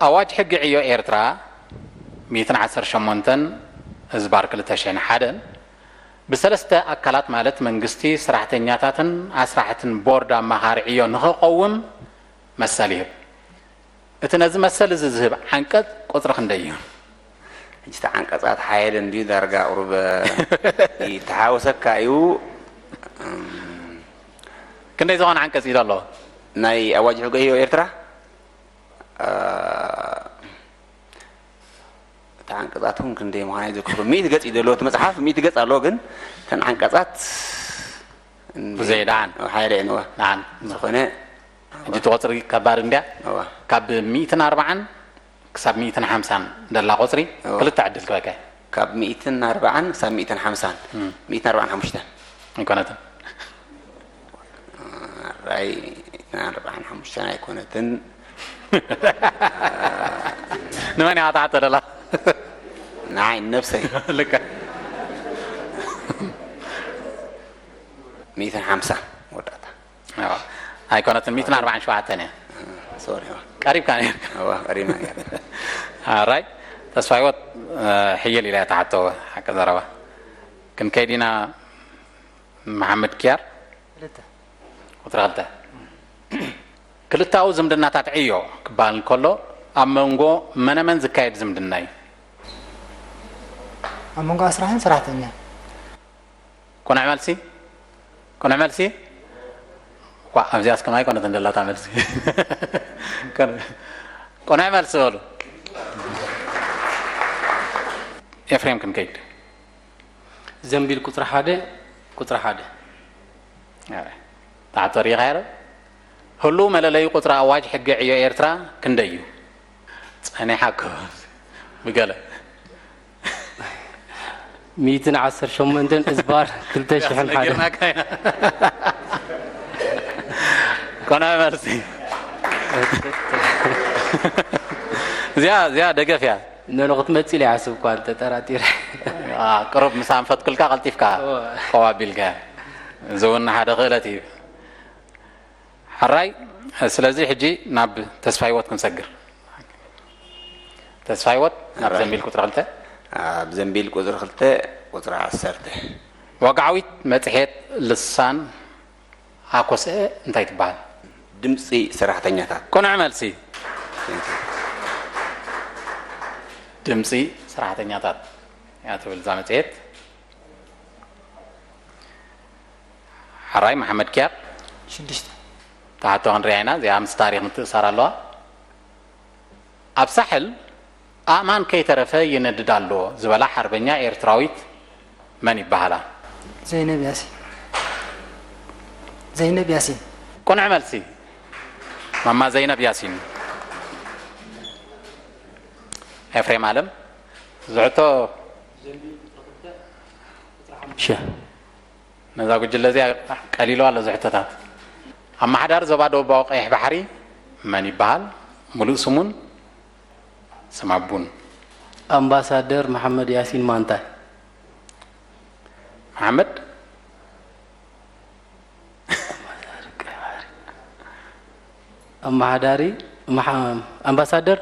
ኣዋጅ ሕጊ ዕዮ ኤርትራ ሚእትን ዓሰርተ ሸሞንተን ህዝባር ክልተ ሽሕን ሓደን ብሰለስተ ኣካላት ማለት መንግስቲ፣ ሰራሕተኛታትን ኣስራሕትን ቦርድ ኣማኻሪ ዕዮ ንኽቐውም መሰል ይህብ። እቲ ነዚ መሰል እዚ ዝህብ ዓንቀጽ ቁጽሪ ክንደይ እዩ? ሕጂ እቲ ዓንቀጻት ሓየለ እንድዩ ዳርጋ ቁሩብ ይተሓወሰካ እዩ። እም፣ ክንደይ ዝኾነ ዓንቀጽ እዩ ዘሎ? ናይ ኣዋጅ ሕጊ ዕዮ ኤርትራ፣ እ፣ እቲ ዓንቀጻት እውን ክንደይ ምዃኑ ኣይዘክርኩን። ሚእቲ ገጽ እዩ ዘለዎ እቲ መጽሓፍ፣ ሚእቲ ገጽ ኣለዎ፣ ግን እተን ዓንቀጻት ብዘይ ደሓን። ሓየለ እየን። እዋ። ደሓን። ዝኾነ ሕጂ እቲ ቁጽሪ ከባድ እንድያ። እዋ። ካብ ሚእትን ኣርባዓን ክሳብ ሚእትን ሓምሳን ደላ ቁጽሪ እዋ። ክልተ ዕድል ክበካ። ካብ ሚእትን ኣርባዓን ክሳብ ሚእትን ሓምሳን። ሚእትን ኣርባዓን ሓሙሽተን። ኣይኮነትን። ኣራይ፣ ሚእትን ኣርባዓን ሓሙሽተን ኣይኮነትን። ንመን እያ ትሓቶ ደላ? ንዓይ፣ ንነብሰይ። ልክዕ። ሚእትን ሓምሳን ወዳእታ። እዋ። ኣይኮነትን፣ ሚእትን ኣርባዓን ሸውዓተን እያ። ሶሪ፣ እዋ። ቀሪብካ ነይርካ። እዋ፣ ቀሪብና ነይርና። ኣራይ፣ ተስፋ ህይወት፣ እ፣ ሕይል ኢላ እያ ትሓቶ፣ ሓቂ ዘረባ። ክንከይድ ኢና፣ መሓመድ ኪያር። ክልተ። ቁጽሪ ክልተ። ክልታዊ ዝምድናታት ዕዮ ክበሃል እንከሎ፣ ኣብ መንጎ መነመን ዝካየድ ዝምድና እዩ? ኣብ መንጎ ኣስራሕን ሰራሕተኛን። ቅኑዕ መልሲ? ቅኑዕ መልሲ? ኳ፣ ኣብዚኣስ ከማይ ኮነት እንደላታ መልሲ። ቅኑዕ መልሲ በሉ። ኤፍሬም ክንከይድ። ዘንቢል ቁፅሪ ሓደ፣ ቁፅሪ ሓደ። ታሕቶ ርኢኻዮ ዶ? ህሉው መለለዩ ቁፅሪ ኣዋጅ ሕጊ ዕዮ ኤርትራ ክንደይ እዩ? ጸኒሓ እኮ ብገለ ሚእትን ዓሰርተ ሸሞንተን እዝባር ክልተ ሽሕን ሓደ። ነጊርናካ ኢና። ኮነ መልሲ። እዚኣ እዚኣ ደገፍ እያ። ነሎ ክትመጽእ ኢለ ይሓስብ እኳ እንተጠራጢረ። አ፣ ቅሩብ ምስ ኣንፈትኩልካ ቀልጢፍካ እወ። ኮው ኣቢልካ። እዚ እውን ሓደ ክእለት እዩ። ሕራይ። ስለዚ ሕጂ ናብ ተስፋ ህይወት ክንሰግር። ተስፋ ህይወት ናብ ሕራይ። ዘንቢል ቁፅሪ ክልተ። ኣብ ዘንቢል ቁፅሪ ክልተ፣ ቁፅሪ ዓሰርተ። ወግዓዊት መፅሄት ልሳን ኣኮስአ እንታይ ትበሃል? ድምፂ ሰራሕተኛታት። ቅኑዕ መልሲ። ድምፂ ሰራሕተኛታት እያ ትብል እዛ መፅሄት። ሕራይ መሓመድ ኪያር። ሽዱሽተ። ተሓቶ ክንሪኣ ኢና። እዚኣ ምስ ታሪኽ ምትእሳር ኣለዋ። ኣብ ሳሕል ኣእማን ከይተረፈ ይነድድ ኣሎ ዝበላ ሓርበኛ ኤርትራዊት መን ይበሃላ? ዘይነብ ያሲን። ዘይነብ ያሲን። ቅኑዕ መልሲ። ማማ ዘይነብ ያሲን። ኤፍሬም ኣለም። ዝሕቶ ሸ ነዛ ጉጅለ እዚኣ ቀሊሉ ኣሎ ዝሕቶታት። ኣመሓዳሪ ዞባ ደቡባዊ ቀይሕ ባሕሪ መን ይበሃል? ሙሉእ ስሙን ስም ኣቡን። ኣምባሳደር መሓመድ ያሲን ማንታይ። መሓመድ ኣመሓዳሪ መሓ- ኣምባሳደር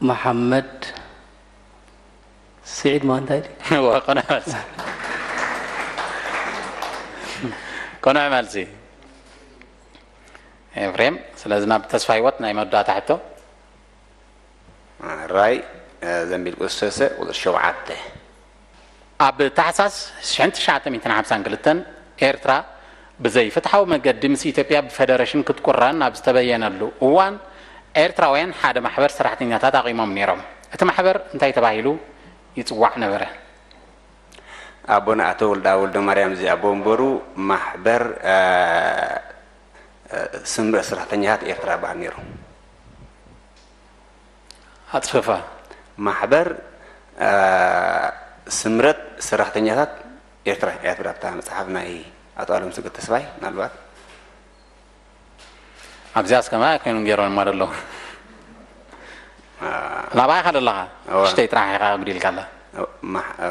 መሓመድ ስዒድ ማንታይ ድዩ? እወ፣ ቅኑዕ መልሲ። ቅኑዕ መልሲ ኤፍሬም። ስለዚ ናብ ተስፋ ህይወት ናይ መወዳእታ ሕቶ። ራይ ዘንቢል ቁፅሪ ሰለስተ ቁፅሪ ሸውዓተ። ኣብ ታሕሳስ ሽሕን ትሽዓተ ሚእትን ሓምሳን ክልተን ኤርትራ ብዘይፍትሓዊ መገዲ ምስ ኢትዮጵያ ብፈደረሽን ክትቁረን ኣብ ዝተበየነሉ እዋን ኤርትራውያን ሓደ ማሕበር ሰራሕተኛታት ኣቒሞም ነይሮም። እቲ ማሕበር እንታይ ተባሂሉ ይጽዋዕ ነበረ? ኣቦና ኣቶ ወልዳ ወልደ ማርያም እዚ ኣቦ ወንበሩ ማሕበር እ፣ እ፣ ስምረት ሰራሕተኛታት ኤርትራ በሃል ነይሩ። ኣጽፈፋ ማሕበር እ፣ ስምረት ሰራሕተኛታት ኤርትራ እያ ትብል ኣብታ መጽሓፍ ናይ ኣቶ ኣለምሰገድ ተስፋይ ምናልባት ኣብዚኣ እስከ ማይ ኮይኖም ገይሮም እማ ደለዉ ናባይ ኢኻ ደለኻ እዋ። ሽተይ ጥራሕ ኢኻ ኣጉዲልካ ኣላ ማሕ- እ፣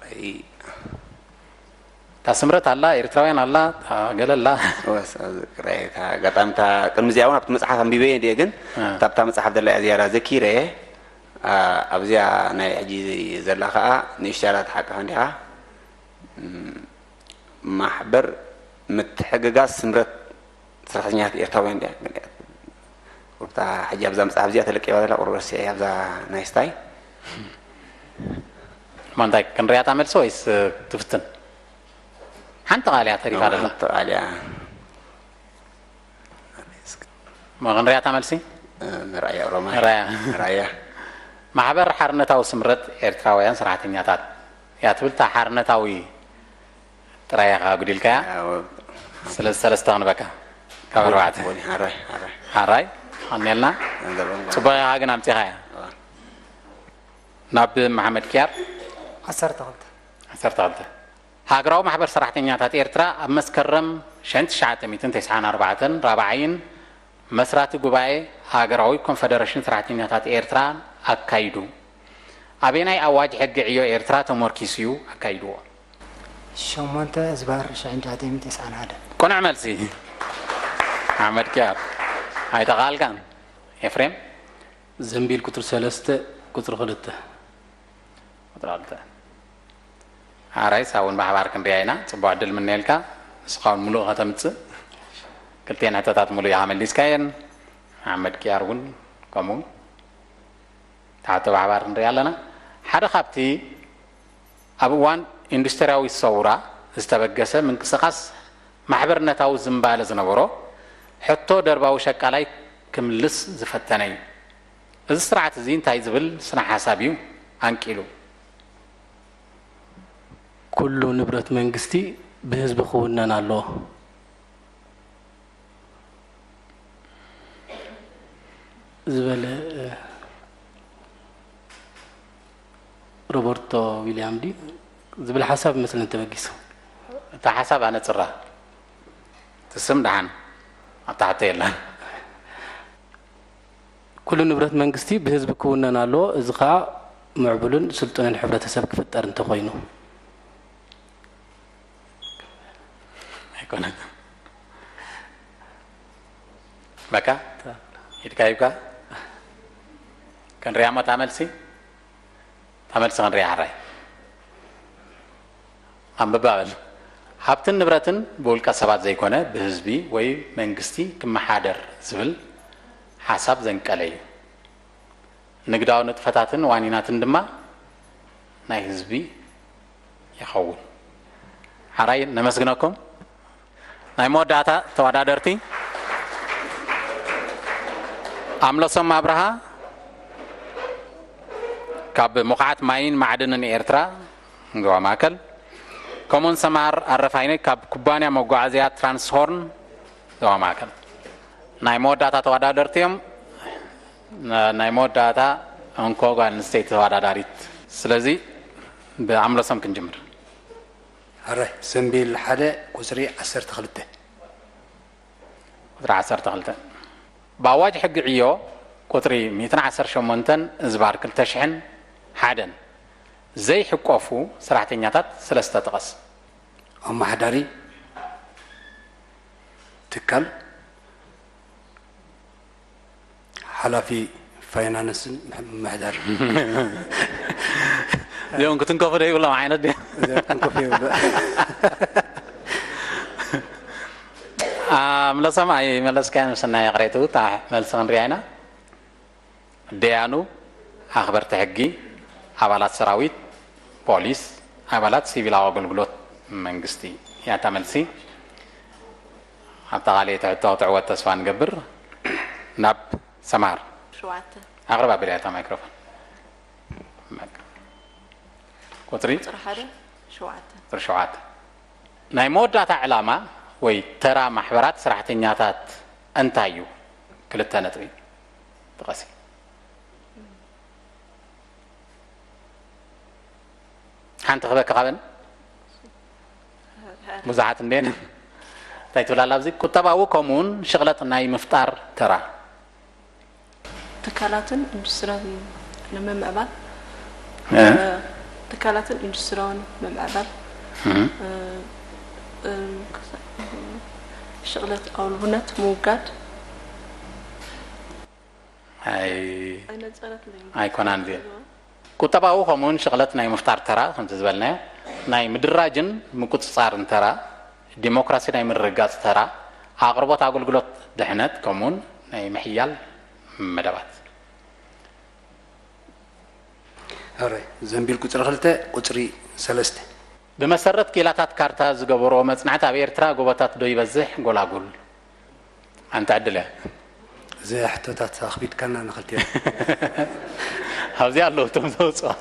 ራእይ እታ ስምረት ኣላ ኤርትራውያን ኣላ እታ ገለ ኣላ ወስ ኣብዚ ክራይ እታ ኣጋጣሚ እታ ቅድሚ እዚኣ እውን ኣብቲ መፅሓፍ ኣንቢበ እየ ግን እ። እታ ኣብታ መፅሓፍ ዘላ እያ ዝያዳ ዘኪረ እየ ኣ- ኣብዚኣ ናይ ሕጂ ዘላ ከዓ ንእሽተይ ኣላ ትሓቅፋ እንዲኻ እም፣ ማሕበር ምትሕግጋዝ ስምረት ሰራሕተኛታት ኤርትራውያን እያ ቁርታ ሕጂ ኣብዛ መፅሓፍ እዚኣ ተለቂባ ዘላ ቁርበ ርሲዐ ኣብዛ ናይ ስታይ ማንታይ ክንሪኣታ መልሲ ወይስ ትፍትን ሓንቲ ቃል እያ ተሪፋ ደላ ሓንቲ ቃል እያ ማ ክንሪኣታ መልሲ ምርኣያ ኦሮማ ራያ ራያ ማሕበር ሓርነታዊ ስምረት ኤርትራውያን ሰራሕተኛታት እያ ትብል እታ ሓርነታዊ ጥራይ ኢኻ ኣጉዲልካያ ስለዚ ሰለስተ ክንበካ ካብ ኣርባዕተ ሓራይ ሓራይ ሓራይ ኣኔልና ገንዘቦም ፅቡቅ ኢኻ ግን ኣምፂኻያ ናብ መሓመድ ኪያር ዓሰርተ ክልተ። ዓሰርተ ክልተ ሃገራዊ ማሕበር ሰራሕተኛታት ኤርትራ ኣብ መስከረም ሽሕን ትሽዓተ ሚእትን ተስዓን ኣርባዕተን ራብዓይን መስራቲ ጉባኤ ሃገራዊ ኮንፈደረሽን ሰራሕተኛታት ኤርትራ ኣካይዱ። ኣበየናይ ኣዋጅ ሕጊ ዕዮ ኤርትራ ተሞርኪሱ እዩ ኣካይድዎ? ሸሞንተ እዝባር ሽሕን ትሽዓተ ሚእትን ተስዓን ሓደን። ቅኑዕ መልሲ። ኣሕመድ ኪያር ኣይተኻልካን። ኤፍሬም ዘንቢል ቁፅሪ ሰለስተ ቁፅሪ ክልተ። ቁፅሪ ክልተ ሓራይ ሳውን ብሓባር ክንሪኣ ኢና። ፅቡቅ ዕድል ምነየልካ። ንስኻ እውን ሙሉእ ከተምፅእ ክልቲኤን ሕቶታት ሙሉእ ኢኻ መሊስካየን። ኣሕመድ ኪያር እውን ከምኡ። ተሓቶ ብሓባር ክንሪኣ ኣለና። ሓደ ካብቲ ኣብ እዋን ኢንዱስትርያዊ ሰውራ ዝተበገሰ ምንቅስቃስ ማሕበርነታዊ ዝንባለ ዝነበሮ ሕቶ ደርባዊ ሸቃላይ ክምልስ ዝፈተነ እዩ። እዚ ስርዓት እዚ እንታይ ዝብል ስነ ሓሳብ እዩ ኣንቂሉ? ኩሉ ንብረት መንግስቲ ብህዝቢ ክውነን ኣለዎ ዝበለ ሮበርቶ ዊልያም ድዩ ዝብል ሓሳብ ይመስለኒ ተበጊሱ። እታ ሓሳብ ኣነጽራ፣ እቲ ስም ደሓን ኣብታ ሕቶ የላን። ኩሉ ንብረት መንግስቲ ብህዝቢ ክውነን ኣለዎ። እዚ ከዓ ምዕቡልን ስልጡንን ሕብረተሰብ ክፍጠር እንተኾይኑ። ኣይኮነን። በቃ ኢድካ ሂብካ ክንሪኣ እሞ እታ መልሲ፣ እታ መልሲ ክንሪኣ ሕራይ። ኣንብባ በል። ሃብትን ንብረትን ብውልቀ ሰባት ዘይኮነ ብህዝቢ ወይ መንግስቲ ክመሓደር ዝብል ሓሳብ ዘንቀለ እዩ። ንግዳዊ ንጥፈታትን ዋኒናትን ድማ ናይ ህዝቢ ይኸውን። ሓራይ ነመስግነኩም። ናይ መወዳእታ ተወዳደርቲ ኣምለሶም ኣብርሃ ካብ ሙኻዓት ማይን ማዕድንን ኤርትራ ዞባ ማእከል፣ ከምኡውን ሰምሃር ኣረፋይነ ካብ ኩባንያ መጓዓዝያ ትራንስሆርን ዞባ ማእከል። ናይ መወዳእታ ተወዳደርቲ እዮም። ናይ መወዳእታ እንኮ ጓል ኣንስተይቲ ተወዳዳሪት። ስለዚ ብኣምለሶም ክንጅምር። ሕራይ ዘንቢል ሓደ ቁፅሪ ዓሰርተ ክልተ። ቁፅሪ ዓሰርተ ክልተ። ብኣዋጅ ሕጊ ዕዮ ቁፅሪ ሚእትን ዓሰርተ ሸሞንተን እዝባር ክልተ ሽሕን ሓደን ዘይሕቆፉ ሰራሕተኛታት ሰለስተ ጥቐስ። ኣመሓዳሪ ትካል፣ ሓላፊ ፋይናንስን ምምሕዳር። እዚኦም ክትንከፉ ዶ ይብሎም ዓይነት ድዮም? እዚኦም ክንከፉ ይብሉ። ኣምለሶም ኣይመለስካዮን፣ ሰናይ ይቕሬቱ፣ እታ መልሲ ክንሪኣ ኢና። ደያኑ፣ ኣኽበርቲ ሕጊ፣ ኣባላት ሰራዊት፣ ፖሊስ፣ ኣባላት ሲቪላዊ ኣገልግሎት መንግስቲ እያ እታ መልሲ። ኣብታ ካልኣይቲ ሕቶ ክትዕወት ተስፋ ንገብር። ናብ ሰምሃር። ሸውዓተ። ኣቕርብ ኣቢላ እታ ማይክሮፎን። በቃ። ቁፅሪ? ቁፅሪ ሓደ ሸውዓተ። ቁፅሪ ሸውዓተ። ናይ መወዳእታ ዕላማ ወይ ተራ ማሕበራት ሰራሕተኛታት እንታይ እዩ? ክልተ ነጥቢ ጥቐሲ። ሓንቲ ክበኪ ካበን ብዙሓት እንዴን እንታይ ትብላላ ኣብዚ ቁጠባዊ ከምኡውን ሽቕለጥ ናይ ምፍጣር ተራ። ትካላትን ኢንዱስትሪን ንምምዕባል እ? ትካላትን ኢንዱስትሪን ምምዕባል እህ። እ፣ እ፣ ሽቕለት ኣውልቡነት ምውጋድ ኣይ ኣይነፀረትለይ ኣይኮናን እዚአን። ቁጠባዊ ከምኡውን ሽቕለት ናይ ምፍጣር ተራ ከምቲ ዝበልናዮ ናይ ምድራጅን ምቁፅፃርን ተራ፣ ዲሞክራሲ ናይ ምርግጋፅ ተራ፣ ኣቕርቦት ኣገልግሎት ድሕነት ከምኡውን ናይ ምሕያል መደባት። ሕራይ ዘንቢል ቁፅሪ ክልተ ቁፅሪ ሰለስተ። ብመሰረት ኪኢላታት ካርታ ዝገበርዎ መፅናዕቲ ኣብ ኤርትራ ጎቦታት ዶ ይበዝሕ ጎላጉል? ሓንቲ ዕድል እያ። እዚ ሕቶታት ኣኽቢድካና ንኽልቲዮ። ኣብዚ ኣለዉ እቶም ዘውፅኦ።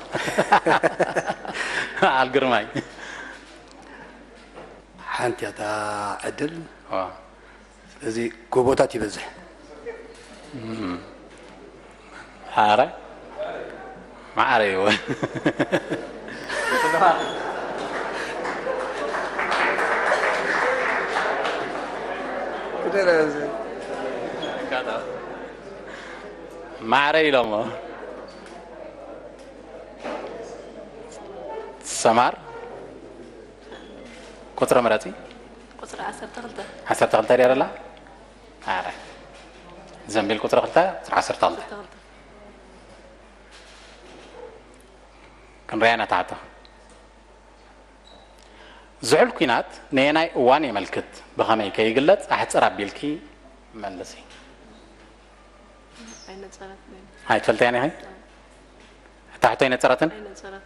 በዓል ግርማይ። ሓንቲ እያ እታ ዕድል። ዋ። ስለዚ ጎቦታት ይበዝሕ። ሓረ ማዕረ ይዎ። ማዕረ ኢሎሞ። ሰማር ቁፅሪ ምረፂ። ቁፅሪ ዓሰርተ ክልተ። ዓሰርተ ክልተ ድያ ደላ? ኣረ ዘንቢል ቁፅሪ ክልተ ቁፅሪ ዓሰርተ ክልተ። ዓሰርተ ክልተ። ክንሪኣ ኢና እታ ሕቶ። ዝሑል ኲናት ነየናይ እዋን የመልክት? ብኸመይ ከይግለጽ ኣሕጽር ኣቢልኪ መልሲ። ኣይነጸረትለይን። ኣይትፈልጥያን ኢኺ? እታ ሕቶ ኣይነጸረትን? ኣይነጸረት።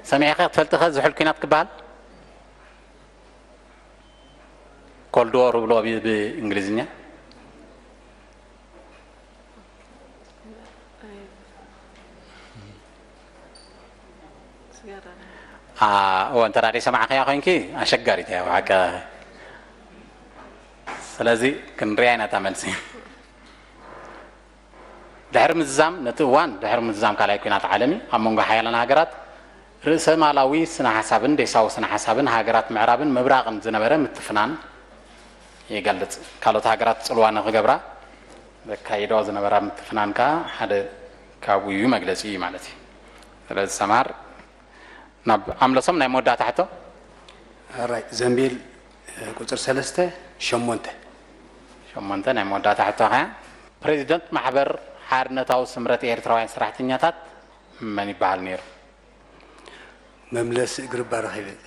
ሰሚዕኺ ክትፈልጥኸ ዝሑል ኲናት ክበሃል? ኮልድ ዎር ብሎ ብ- ብእንግሊዝኛ። እወ፣ እንተ ደኣ ሰማዕኽያ ኮይንኪ ኣሸጋሪት እያ ብሓቂ። ስለዚ ክንሪኣ ኢና እታ መልሲ። ድሕሪ ምዝዛም፣ ነቲ እዋን ድሕሪ ምዝዛም ካልኣይ ኲናት ዓለሚ ኣብ መንጎ ሓያላን ሃገራት ርእሰ ማላዊ ስነ ሓሳብን ዴሳዊ ስነ ሓሳብን ሃገራት ምዕራብን ምብራቕን ዝነበረ ምትፍናን ይገልጽ። ካልኦት ሃገራት ጽልዋ ንኽገብራ ዘካይዶ ዝነበራ ምትፍናን ከኣ ሓደ ካብኡ እዩ፣ መግለጺ እዩ ማለት እዩ። ስለዚ ሰማር ናብ ኣምለሶም ናይ መወዳእታ ሕቶ። ራይ ዘንቢል ቁፅር ሰለስተ ሸሞንተ። ሸሞንተ ናይ መወዳእታ ሕቶ ከያ። ፕሬዚደንት ማሕበር ሓርነታዊ ስምረት ኤርትራውያን ሰራሕተኛታት መን ይበሃል ነይሩ? መምለሲ እግሪ ባረኸ ይብል።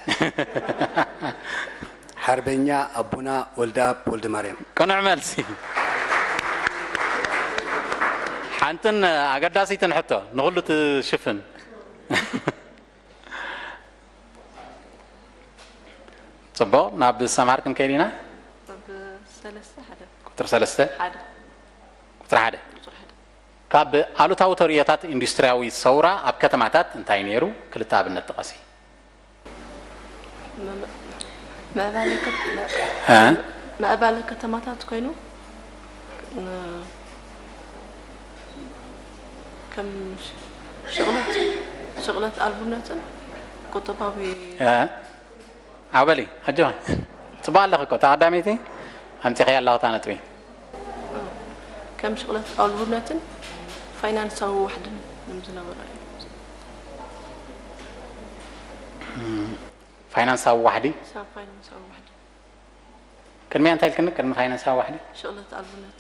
ሓርበኛ ኣቡና ወልደኣብ ወልደ ማርያም። ቅኑዕ መልሲ። ሓንትን ኣገዳሲትን ሕቶ ንኹሉ ትሽፍን። ጽቡቕ፣ ናብ ሰማር ክንከይድ ኢና። ኣብ ሰለስተ ሓደ። ቁጽሪ ሰለስተ። ሓደ። ቁጽሪ ሓደ። ቁጽሪ ሓደ። ካብ ኣሉታዊ ተርእዮታት ኢንዱስትሪያዊ ሰውራ ኣብ ከተማታት እንታይ ነይሩ? ክልተ ኣብነት ጥቐሲ። ምዕባለ ከ-፣ እ? ምዕባለ ከተማታት ኮይኑ፣ ን-፣ ከም ሽቕለት፣ ሽቕለት ኣልቡነትን ቁጠባዊ እ? ዓው በሊ፣ ኣጆኺ። ጽቡቕ ኣለኺ እኮ፣ እታ ቀዳመይቲ ኣምጺኽያ ኣለኺ እታ ነጥቢ። ከም ሽቕለት ኣልቡነትን ፋይናንሳዊ ዋሕድን እዮም ዝነበሩ እዮም። ፋይናንሳዊ ዋሕዲ? ሳብ ፋይናንሳዊ ዋሕዲ። ቅድሚያ እንታይ ኢልክኒ? ቅድሚ ፋይናንሳዊ ዋሕዲ? ሽቕለት ኣልቡነት።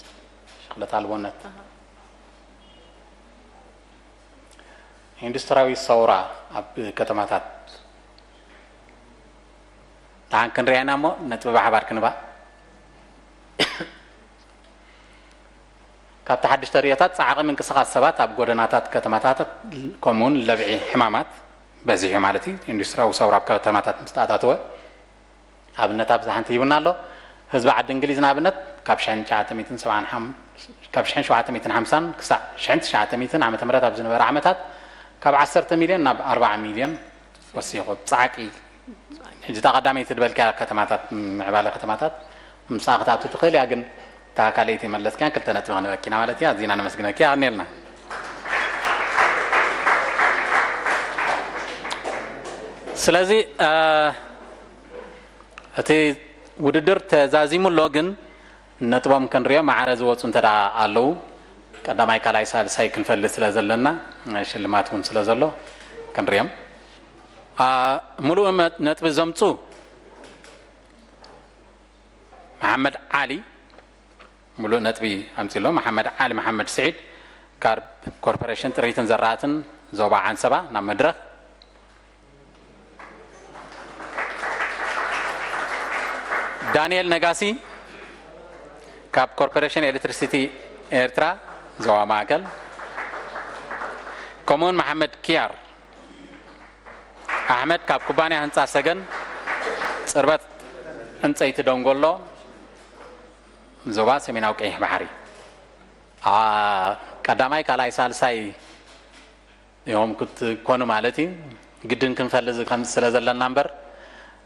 ሽቕለት ኣልቦነት። ኣሃ። ኢንዱስትሪያዊ ሰውራ ኣብ ከተማታት። ደሓን ክንሪኣና እሞ ነጥቢ ብሓባር ክንባእ። ካብቲ ሓድሽ ተርእዮታት ጻዕቒ ምንቅስቓስ ሰባት ኣብ ጎደናታት ከተማታት ከምኡውን ለብዒ ሕማማት በዚሑ ማለት እዩ። ኢንዱስትሪያዊ ሰውራ ኣብ ከተማታት ምስ ተኣታተወ ኣብነት ኣብዚ ሓንቲ ሂቡና ኣሎ። ህዝቢ ዓዲ እንግሊዝ ንኣብነት ካብ ሽሕን ትሽዓተ ሚእትን ሰብዓን ሓም-፣ ካብ ሽሕን ሸውዓተ ሚእትን ሓምሳን ክሳዕ ሽሕን ትሽዓተ ሚእትን ዓመተ ምህረት ኣብ ዝነበረ ዓመታት ካብ ዓሰርተ ሚልዮን ናብ ኣርባዓ ሚልዮን ወሲኹ ጻዕቂ። ሕጂ እታ ቀዳመይቲ ዝበልክያ ከተማታት፣ ምዕባለ ከተማታት ምሳኣ ክትኣቱ ትኽእል እያ፣ ግን እታ ካልኣይቲ መለስክያን ክልተ ነጥቢ ክንበኪና ማለት እያ። ኣዚና ነመስግነኪ፣ ኣቕንየልና። ስለዚ፣ እ፣ እቲ ውድድር ተዛዚሙ ኣሎ፣ ግን ነጥቦም ክንሪኦ ማዕረ ዝወፁ እንተ ደኣ ኣለዉ፣ ቀዳማይ፣ ካልኣይ፣ ሳልሳይ ክንፈልጥ ስለ ዘለና፣ ሽልማት እውን ስለ ዘሎ ክንሪኦም። አ፣ ሙሉእ መ-፣ ነጥቢ ዘምፁ መሓመድ ዓሊ ሙሉእ ነጥቢ ኣምፂ ኣሎ። መሓመድ ዓሊ መሓመድ ስዒድ ካብ ኮርፖሬሽን ጥሪትን ዘራእትን ዞባ ዓንሰባ ናብ መድረኽ። ዳንኤል ነጋሲ ካብ ኮርፖሬሽን ኤሌክትሪሲቲ ኤርትራ ዞባ ማእከል፣ ከምኡውን መሓመድ ኪያር ኣሕመድ ካብ ኩባንያ ህንጻ ሰገን ጽርበት ዕንጸይቲ ደንጎሎ ዞባ ሰሜናዊ ቀይሕ ባሕሪ። ኣ፣ ቀዳማይ፣ ካልኣይ፣ ሳልሳይ ኢኹም ክትኮኑ ማለት እዩ። ግድን ክንፈልጥ ከም ስለ ዘለና እምበር፣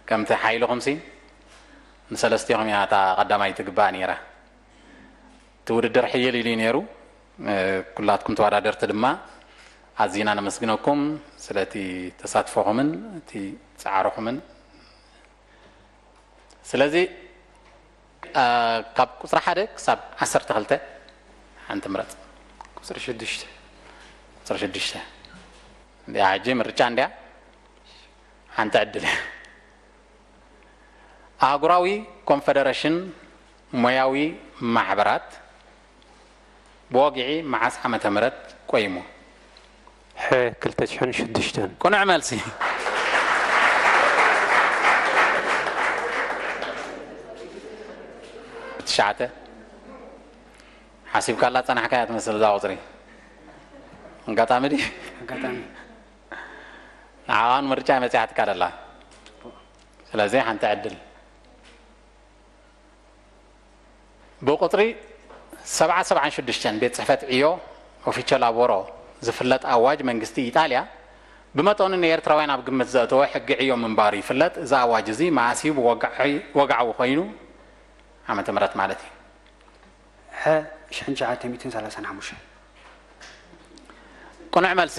ከምቲ ሓይልኹምሲ ንሰለስቲኹም እያ እታ ቀዳማይ ትግባእ ነይራ። እቲ ውድድር ሕይል ኢሉ እዩ ነይሩ። እ፣ ኩላትኩም ተወዳደርቲ ድማ ኣዚና ነመስግነኩም ስለቲ ተሳትፎኹምን እቲ ጻዕርኹምን። ስለዚ፣ እ፣ ካብ ቁጽሪ ሓደ ክሳብ ዓሰርተ ክልተ ሓንቲ ምረጽ። ቁጽሪ ሽዱሽተ። ቁጽሪ ሽዱሽተ። እንዲያ ሕጂ ምርጫ እንዲያ ሓንቲ ዕድል እያ። ኣህጉራዊ ኮንፈደረሽን ሞያዊ ማሕበራት ብወግዒ መዓስ ዓመተ ምህረት ቆይሙ? ሐ፣ ክልተ ሽሕን ሽዱሽተን። ቅኑዕ መልሲ። ትሽዓተ። ሓሲብካላ ጸናሕካያ ትመስል እዛ ቁጽሪ። ኣጋጣሚ ድዩ? ኣጋጣሚ። ንዓኻን ምርጫ መጺሓትካ ደላ። ስለዚ ሓንቲ ዕድል። ብቁጽሪ ሰብዓ ሰብዓን ሽዱሽተን ቤት ጽሕፈት ዕዮ፣ ኦፊቸ ላቦሮ፣ ዝፍለጥ ኣዋጅ መንግስቲ ኢጣልያ ብመጠኑ ንኤርትራውያን ኣብ ግምት ዘእተወ ሕጊ ዕዮ ምንባሩ ይፍለጥ። እዚ ኣዋጅ እዚ መኣስ እዩ ብወግዒ-፣ ወግዓዊ ኮይኑ? ዓመተ ምህረት ማለት እዩ። ሐ ሽሕን ትሽዓተ ሚእትን ሰላሳን ሓሙሽተን። ቅኑዕ መልሲ።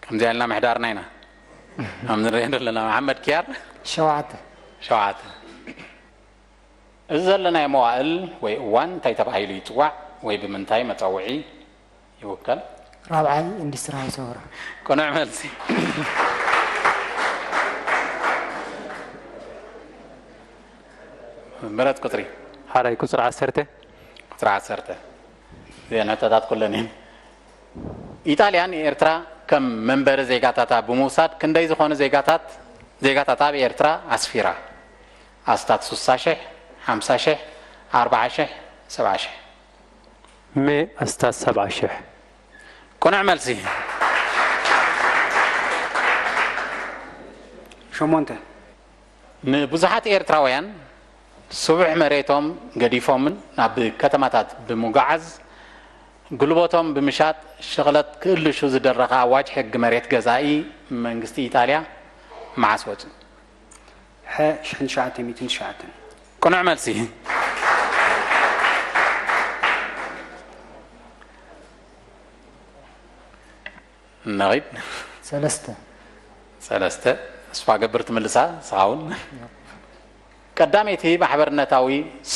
ከምዚኣ ኢልና ምሕዳርና ኢና። ከም ንሪኦ ዘለና መሓመድ ኪያር። ሸውዓተ። ሸውዓተ። እዚ ዘለናዮ መዋእል ወይ እዋን እንታይ ተባሂሉ ይፅዋዕ ወይ ብምንታይ መፀውዒ ይውከል? ራብዓይ ኢንዱስትሪያዊ ሰውራ። ቅኑዕ መልሲ። ምረፅ ቁፅሪ። ሓራይ ቁፅሪ ዓሰርተ። ቁፅሪ ዓሰርተ። እዘን ሕቶታት ኩለን እየን። ኢጣልያ ንኤርትራ ከም መንበሪ ዜጋታታ ብምውሳድ ክንደይ ዝኾኑ ዜጋታት ዜጋታት ኣብ ኤርትራ ኣስፊራ? ኣስታት ሱሳ ሽሕ፣ ሓምሳ ሽሕ፣ ኣርብዓ ሽሕ፣ ሰብዓ ሽሕ። መ ኣስታት ሰብዓ ሽሕ። ቅኑዕ መልሲ። ሸሞንተ። ንብዙሓት ኤርትራውያን ስቡሕ መሬቶም ገዲፎምን ናብ ከተማታት ብምጉዓዝ ጉልበቶም ብምሻጥ ሽቕለት ክእልሹ ዝደረኸ ኣዋጅ ሕጊ መሬት ገዛኢ መንግስቲ ኢጣልያ መዓስ ወጹ? ሐ ሽሕን ትሽዓተ ሚእትን ትሽዓተን። ቅኑዕ መልሲ። ነቒድ። ሰለስተ። ሰለስተ። ተስፋ ገብር ትምልሳ ንስኻ እውን። ቀዳመይቲ ማሕበርነታዊ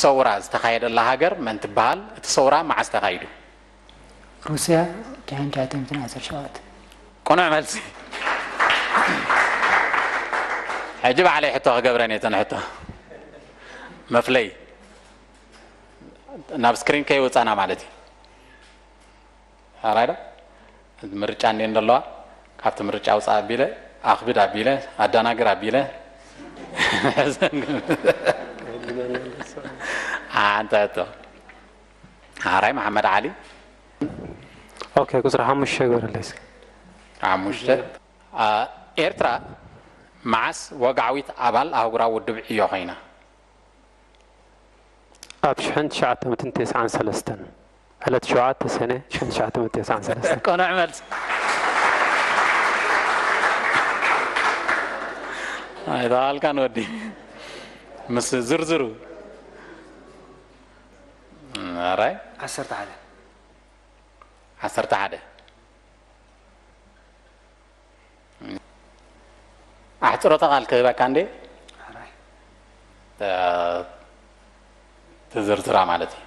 ሰውራ ዝተኻየደላ ሃገር መን ትበሃል? እቲ ሰውራ መዓስ ተኻይዱ? ሩስያ ሽሕን ትሽዓተ ሚእትን ዓሰርተ ሸውዓተ። ቅኑዕ መልሲ። ሕጂ ባዕለይ ሕቶ ክገብረን እየ እተን ሕቶ። መፍለይ ናብ ስክሪን ከይወፃና ማለት እዩ። ኣራይ ዶ? ምርጫ እንዴ እንደለዋ ካብቲ ምርጫ ውፃእ ኣቢለ ኣኽብድ ኣቢለ ኣዳናግር ኣቢለ ሓንቲ ሕቶ። ኣራይ መሓመድ ዓሊ። ኦኬ፣ ቁፅሪ ሓሙሽተ ግበረለይ እስኪ። ሓሙሽተ። አ፣ ኤርትራ መዓስ ወግዓዊት ኣባል ኣህጉራዊ ውድብ ዕዮ ኮይና? ኣብ ሽሕን ትሽዓተ ሚእትን ተስዓን ሰለስተን ዕለት ሸውዓተ ሰነ ሽሕን ትሽዓተ ሚእትን ተስዓን ሰለስተን። ቅኑዕ መልሲ። ኣይተባልካን ወዲ ምስ ዝርዝሩ። ኣራይ ዓሰርተ ሓደ። ዓሰርተ ሓደ። ኣሕፅሮተ ቃል ክህበካ እንዴ? ኣራይ ተ-፣ ትዝርዝራ ማለት እዩ።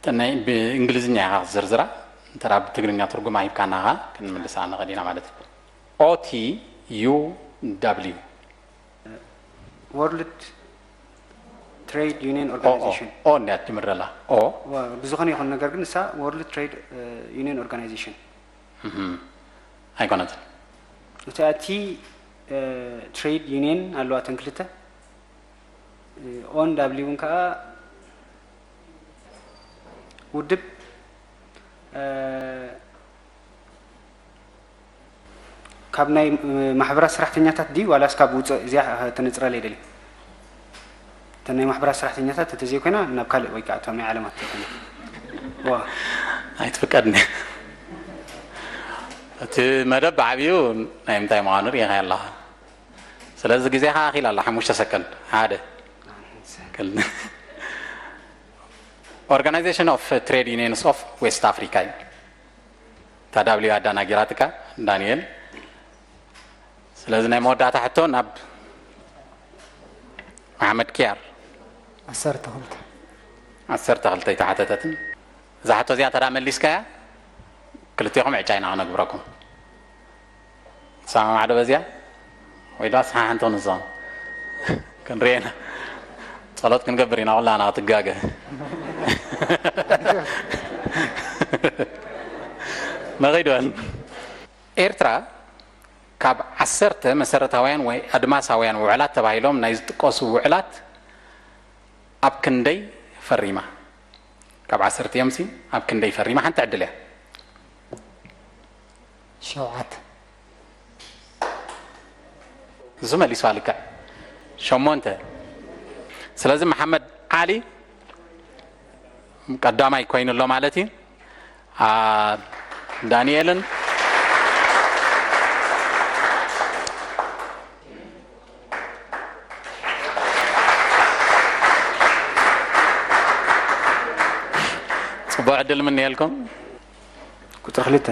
ተናይ ብእንግሊዝኛ ኢኻ ክትዝርዝራ፣ እንተ ብትግርኛ ትርጉም ኣሂብካና ኸዓ ክንምልሳ ንኽእል ኢና ማለት እዩ። ኦቲ ዩ ደብሊው። ወርልድ ትሬድ ዩኒየን ኦ፣ ኦ፣ ኦርጋናይዜሽን። ኦ እንድያ ትጅምር ዘላ። ኦ። ዋ፣ ብዝኾነ ይኹን ነገር ግን ንሳ ወርልድ ትሬድ ዩኒየን ኦርጋናይዜሽን። እህም። ኣይኮነትን። እቲ ኣቲ ትሬድ ዩኒየን ኣለዋ፣ እተን ክልተ። ኦን ዳብሊውን ከዓ ውድብ፣ እ፣ ካብ ናይ፣ እ፣ ማሕበራት ሰራሕተኛታት ድዩ ዋላስ ካብ ውፅእ? እዚኣ ተነፅረለይ ደሊ። እተን ናይ ማሕበራት ሰራሕተኛታት እንተዘይኮይና ናብ ካልእ ወይ ከዓ እቶም ናይ ዓለማት ተይኮይና። ዋ። ኣይትፍቀድኒ። እቲ መደብ ብዓብዩ ናይ ምንታይ ምዃኑ ርኢኻ ኣለኻ። ስለዚ ግዜኻ ኣኺል ኣላ፣ ሓሙሽተ ሰከንድ። ሓደ። ክል-፣ Organization of Trade Unions of West Africa እዩ። እታ ዳብሊው ኣዳናጊራትካ ዳንኤል። ስለዚ ናይ መወዳእታ ሕቶ ናብ መሓመድ ኪያር። ዓሰርተ ክልተ። ዓሰርተ ክልተ ኣይተሓተተትን። እዛ ሕቶ እዚኣ እንተ ደኣ መሊስካያ ክልቴኹም ዕጫ ኢና ክነግብረኩም። ትሰማማዕ ዶ በዚኣ? ወይ ደኣ ስሓሕንቲ ክንዛም ክንርኢ ኢና። ጸሎት ክንገብር ኢና ኩላና ክትጋገ። ነኺድ በል። ኤርትራ ካብ ዓሰርተ መሰረታውያን ወይ ኣድማሳውያን ውዕላት ተባሂሎም ናይ ዝጥቀሱ ውዕላት ኣብ ክንደይ ፈሪማ? ካብ ዓሰርተ እዮም ሲ ኣብ ክንደይ ፈሪማ? ሓንቲ ዕድል እያ። ሸውዓተ። እሱ መሊስዋ ልክዕ። ሸሞንተ። ስለዚ መሓመድ ዓሊ ቀዳማይ ኮይኑ ኣሎ ማለት እዩ። ዳንኤልን ጽቡቕ ዕድል ምንየልኩም። ቁፅሪ ክልተ።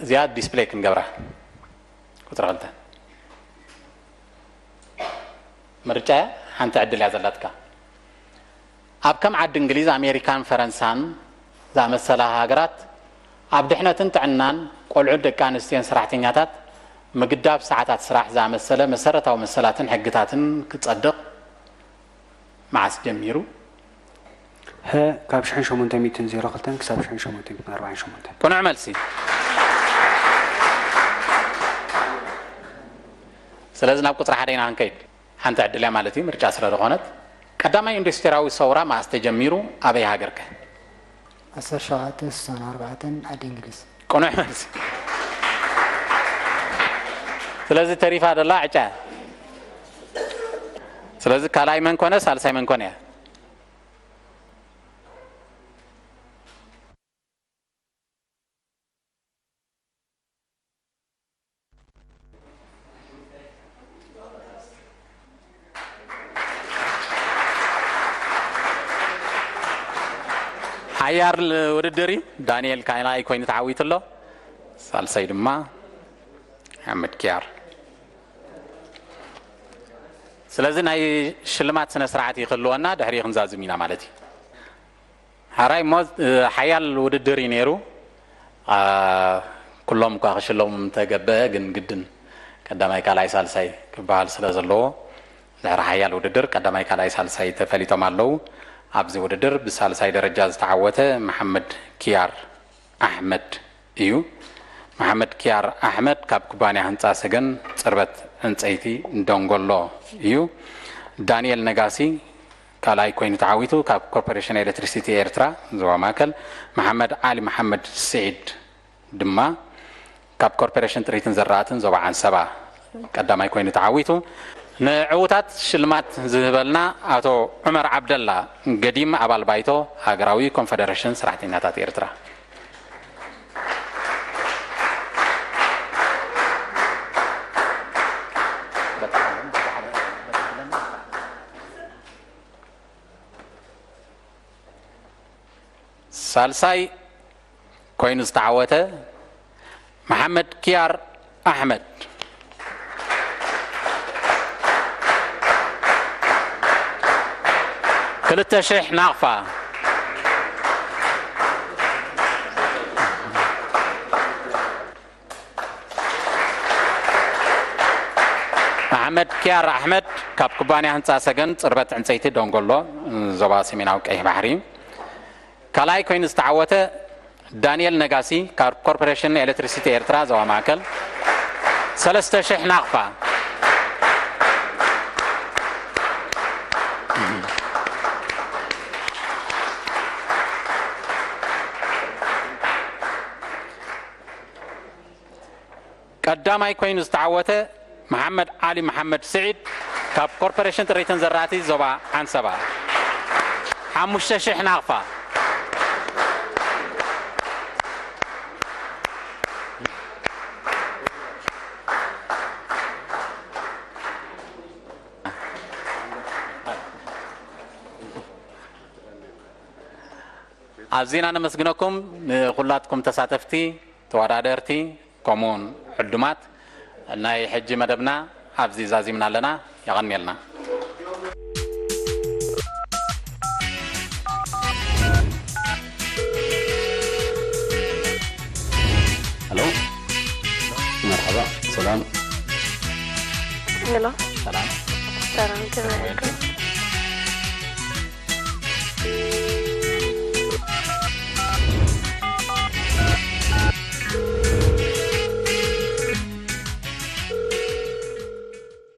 እዚኣ ዲስፕሌይ ክንገብራ። ቁፅሪ ክልተ ምርጫ እያ። ሓንቲ ዕድል እያ ዘላትካ። ኣብ ከም ዓዲ እንግሊዝ፣ ኣሜሪካን ፈረንሳን ዝኣመሰላ ሃገራት ኣብ ድሕነትን ጥዕናን ቆልዑን ደቂ ኣንስትዮን ሰራሕተኛታት ምግዳብ ሰዓታት ስራሕ ዝኣመሰለ መሰረታዊ መሰላትን ሕግታትን ክጸድቕ መዓስ ጀሚሩ? ሀ ካብ ሽሕን ሸሞንተ ሚእትን ዜሮ ክልተን ክሳብ ሽሕን ሸሞንተ ሚእትን ኣርባዓን ሸሞንተን። ቅኑዕ መልሲ። ስለዚ ናብ ቁፅሪ ሓደ ኢና ክንከይድ። ሓንቲ ዕድል እያ ማለት እዩ፣ ምርጫ ስለ ዝኾነት። ቀዳማይ ኢንዱስትሪያዊ ሰውራ መዓስ ተጀሚሩ? ኣበይ ሃገር ከ? ዓሰርተ ሸውዓተ ስሳን ኣርባዕተን ዓዲ እንግሊዝ። ቅኑዕ መልሲ። ስለዚ ተሪፋ ደላ ዕጫ። ስለዚ ካልኣይ መን ኮነ? ሳልሳይ መን ኮነ? ሓያል ውድድር እዩ። ዳንኤል ካልኣይ ኮይኑ ተዓዊቱ ኣሎ። ሳልሳይ ድማ ሓመድ ኪያር። ስለዚ ናይ ሽልማት ስነ ስርዓት እዩ ክህልወና፣ ድሕሪ ክንዛዝም ኢና ማለት እዩ። ሓራይ እሞ ሓያል ውድድር እዩ ነይሩ። ኩሎም እኳ ክሽለሙ እንተገበአ ግን ግድን ቀዳማይ ካልኣይ ሳልሳይ ክበሃል ስለ ዘለዎ ድሕሪ ሓያል ውድድር ቀዳማይ ካልኣይ ሳልሳይ ተፈሊጦም ኣለዉ። ኣብዚ ውድድር ብሳልሳይ ደረጃ ዝተዓወተ መሓመድ ኪያር ኣሕመድ እዩ። መሓመድ ኪያር ኣሕመድ ካብ ኩባንያ ህንፃ ሰገን ፅርበት ዕንፀይቲ ደንጎሎ እዩ። ዳንኤል ነጋሲ ካልኣይ ኮይኑ ተዓዊቱ ካብ ኮርፖሬሽን ኤሌክትሪሲቲ ኤርትራ ዞባ ማእከል፣ መሓመድ ዓሊ መሓመድ ስዒድ ድማ ካብ ኮርፖሬሽን ጥሪትን ዘራእትን ዞባ ዓንሰባ ቀዳማይ ኮይኑ ተዓዊቱ። ንዕዉታት ሽልማት ዝህበልና ኣቶ ዑመር ዓብደላ ገዲም ኣባል ባይቶ ሃገራዊ ኮንፈደሬሽን ሰራሕተኛታት ኤርትራ። ሳልሳይ ኮይኑ ዝተዓወተ መሓመድ ኪያር ኣሕመድ ክልተ ሽሕ ናቕፋ። ኣሕመድ ኪያር ኣሕመድ ካብ ኩባንያ ህንፃ ሰገን ፅርበት ዕንፀይቲ ደንጎሎ ዞባ ሰሜናዊ ቀይሕ ባሕሪ እዩ። ካልኣይ ኮይኑ ዝተዓወተ ዳንኤል ነጋሲ ካብ ኮርፖሬሽን ኤሌክትሪሲቲ ኤርትራ ዞባ ማእከል ሰለስተ ሽሕ ናቕፋ። ቀዳማይ ኮይኑ ዝተዓወተ መሓመድ ዓሊ መሓመድ ስዒድ ካብ ኮርፖሬሽን ጥሪትን ዘራእቲ ዞባ ዓንሰባ ሓሙሽተ ሽሕ ናቕፋ። ኣዚና ነመስግነኩም ንኹላትኩም ተሳተፍቲ፣ ተወዳደርቲ፣ ከምኡውን ዕዱማት። ናይ ሕጂ መደብና ኣብዚ ዛዚምና ኣለና። የቐንየልና። ሄሎ፣ መርሓባ፣ ሰላም። ሄሎ፣ ሰላም። ሰላም፣ ከመይ ኣለኩም?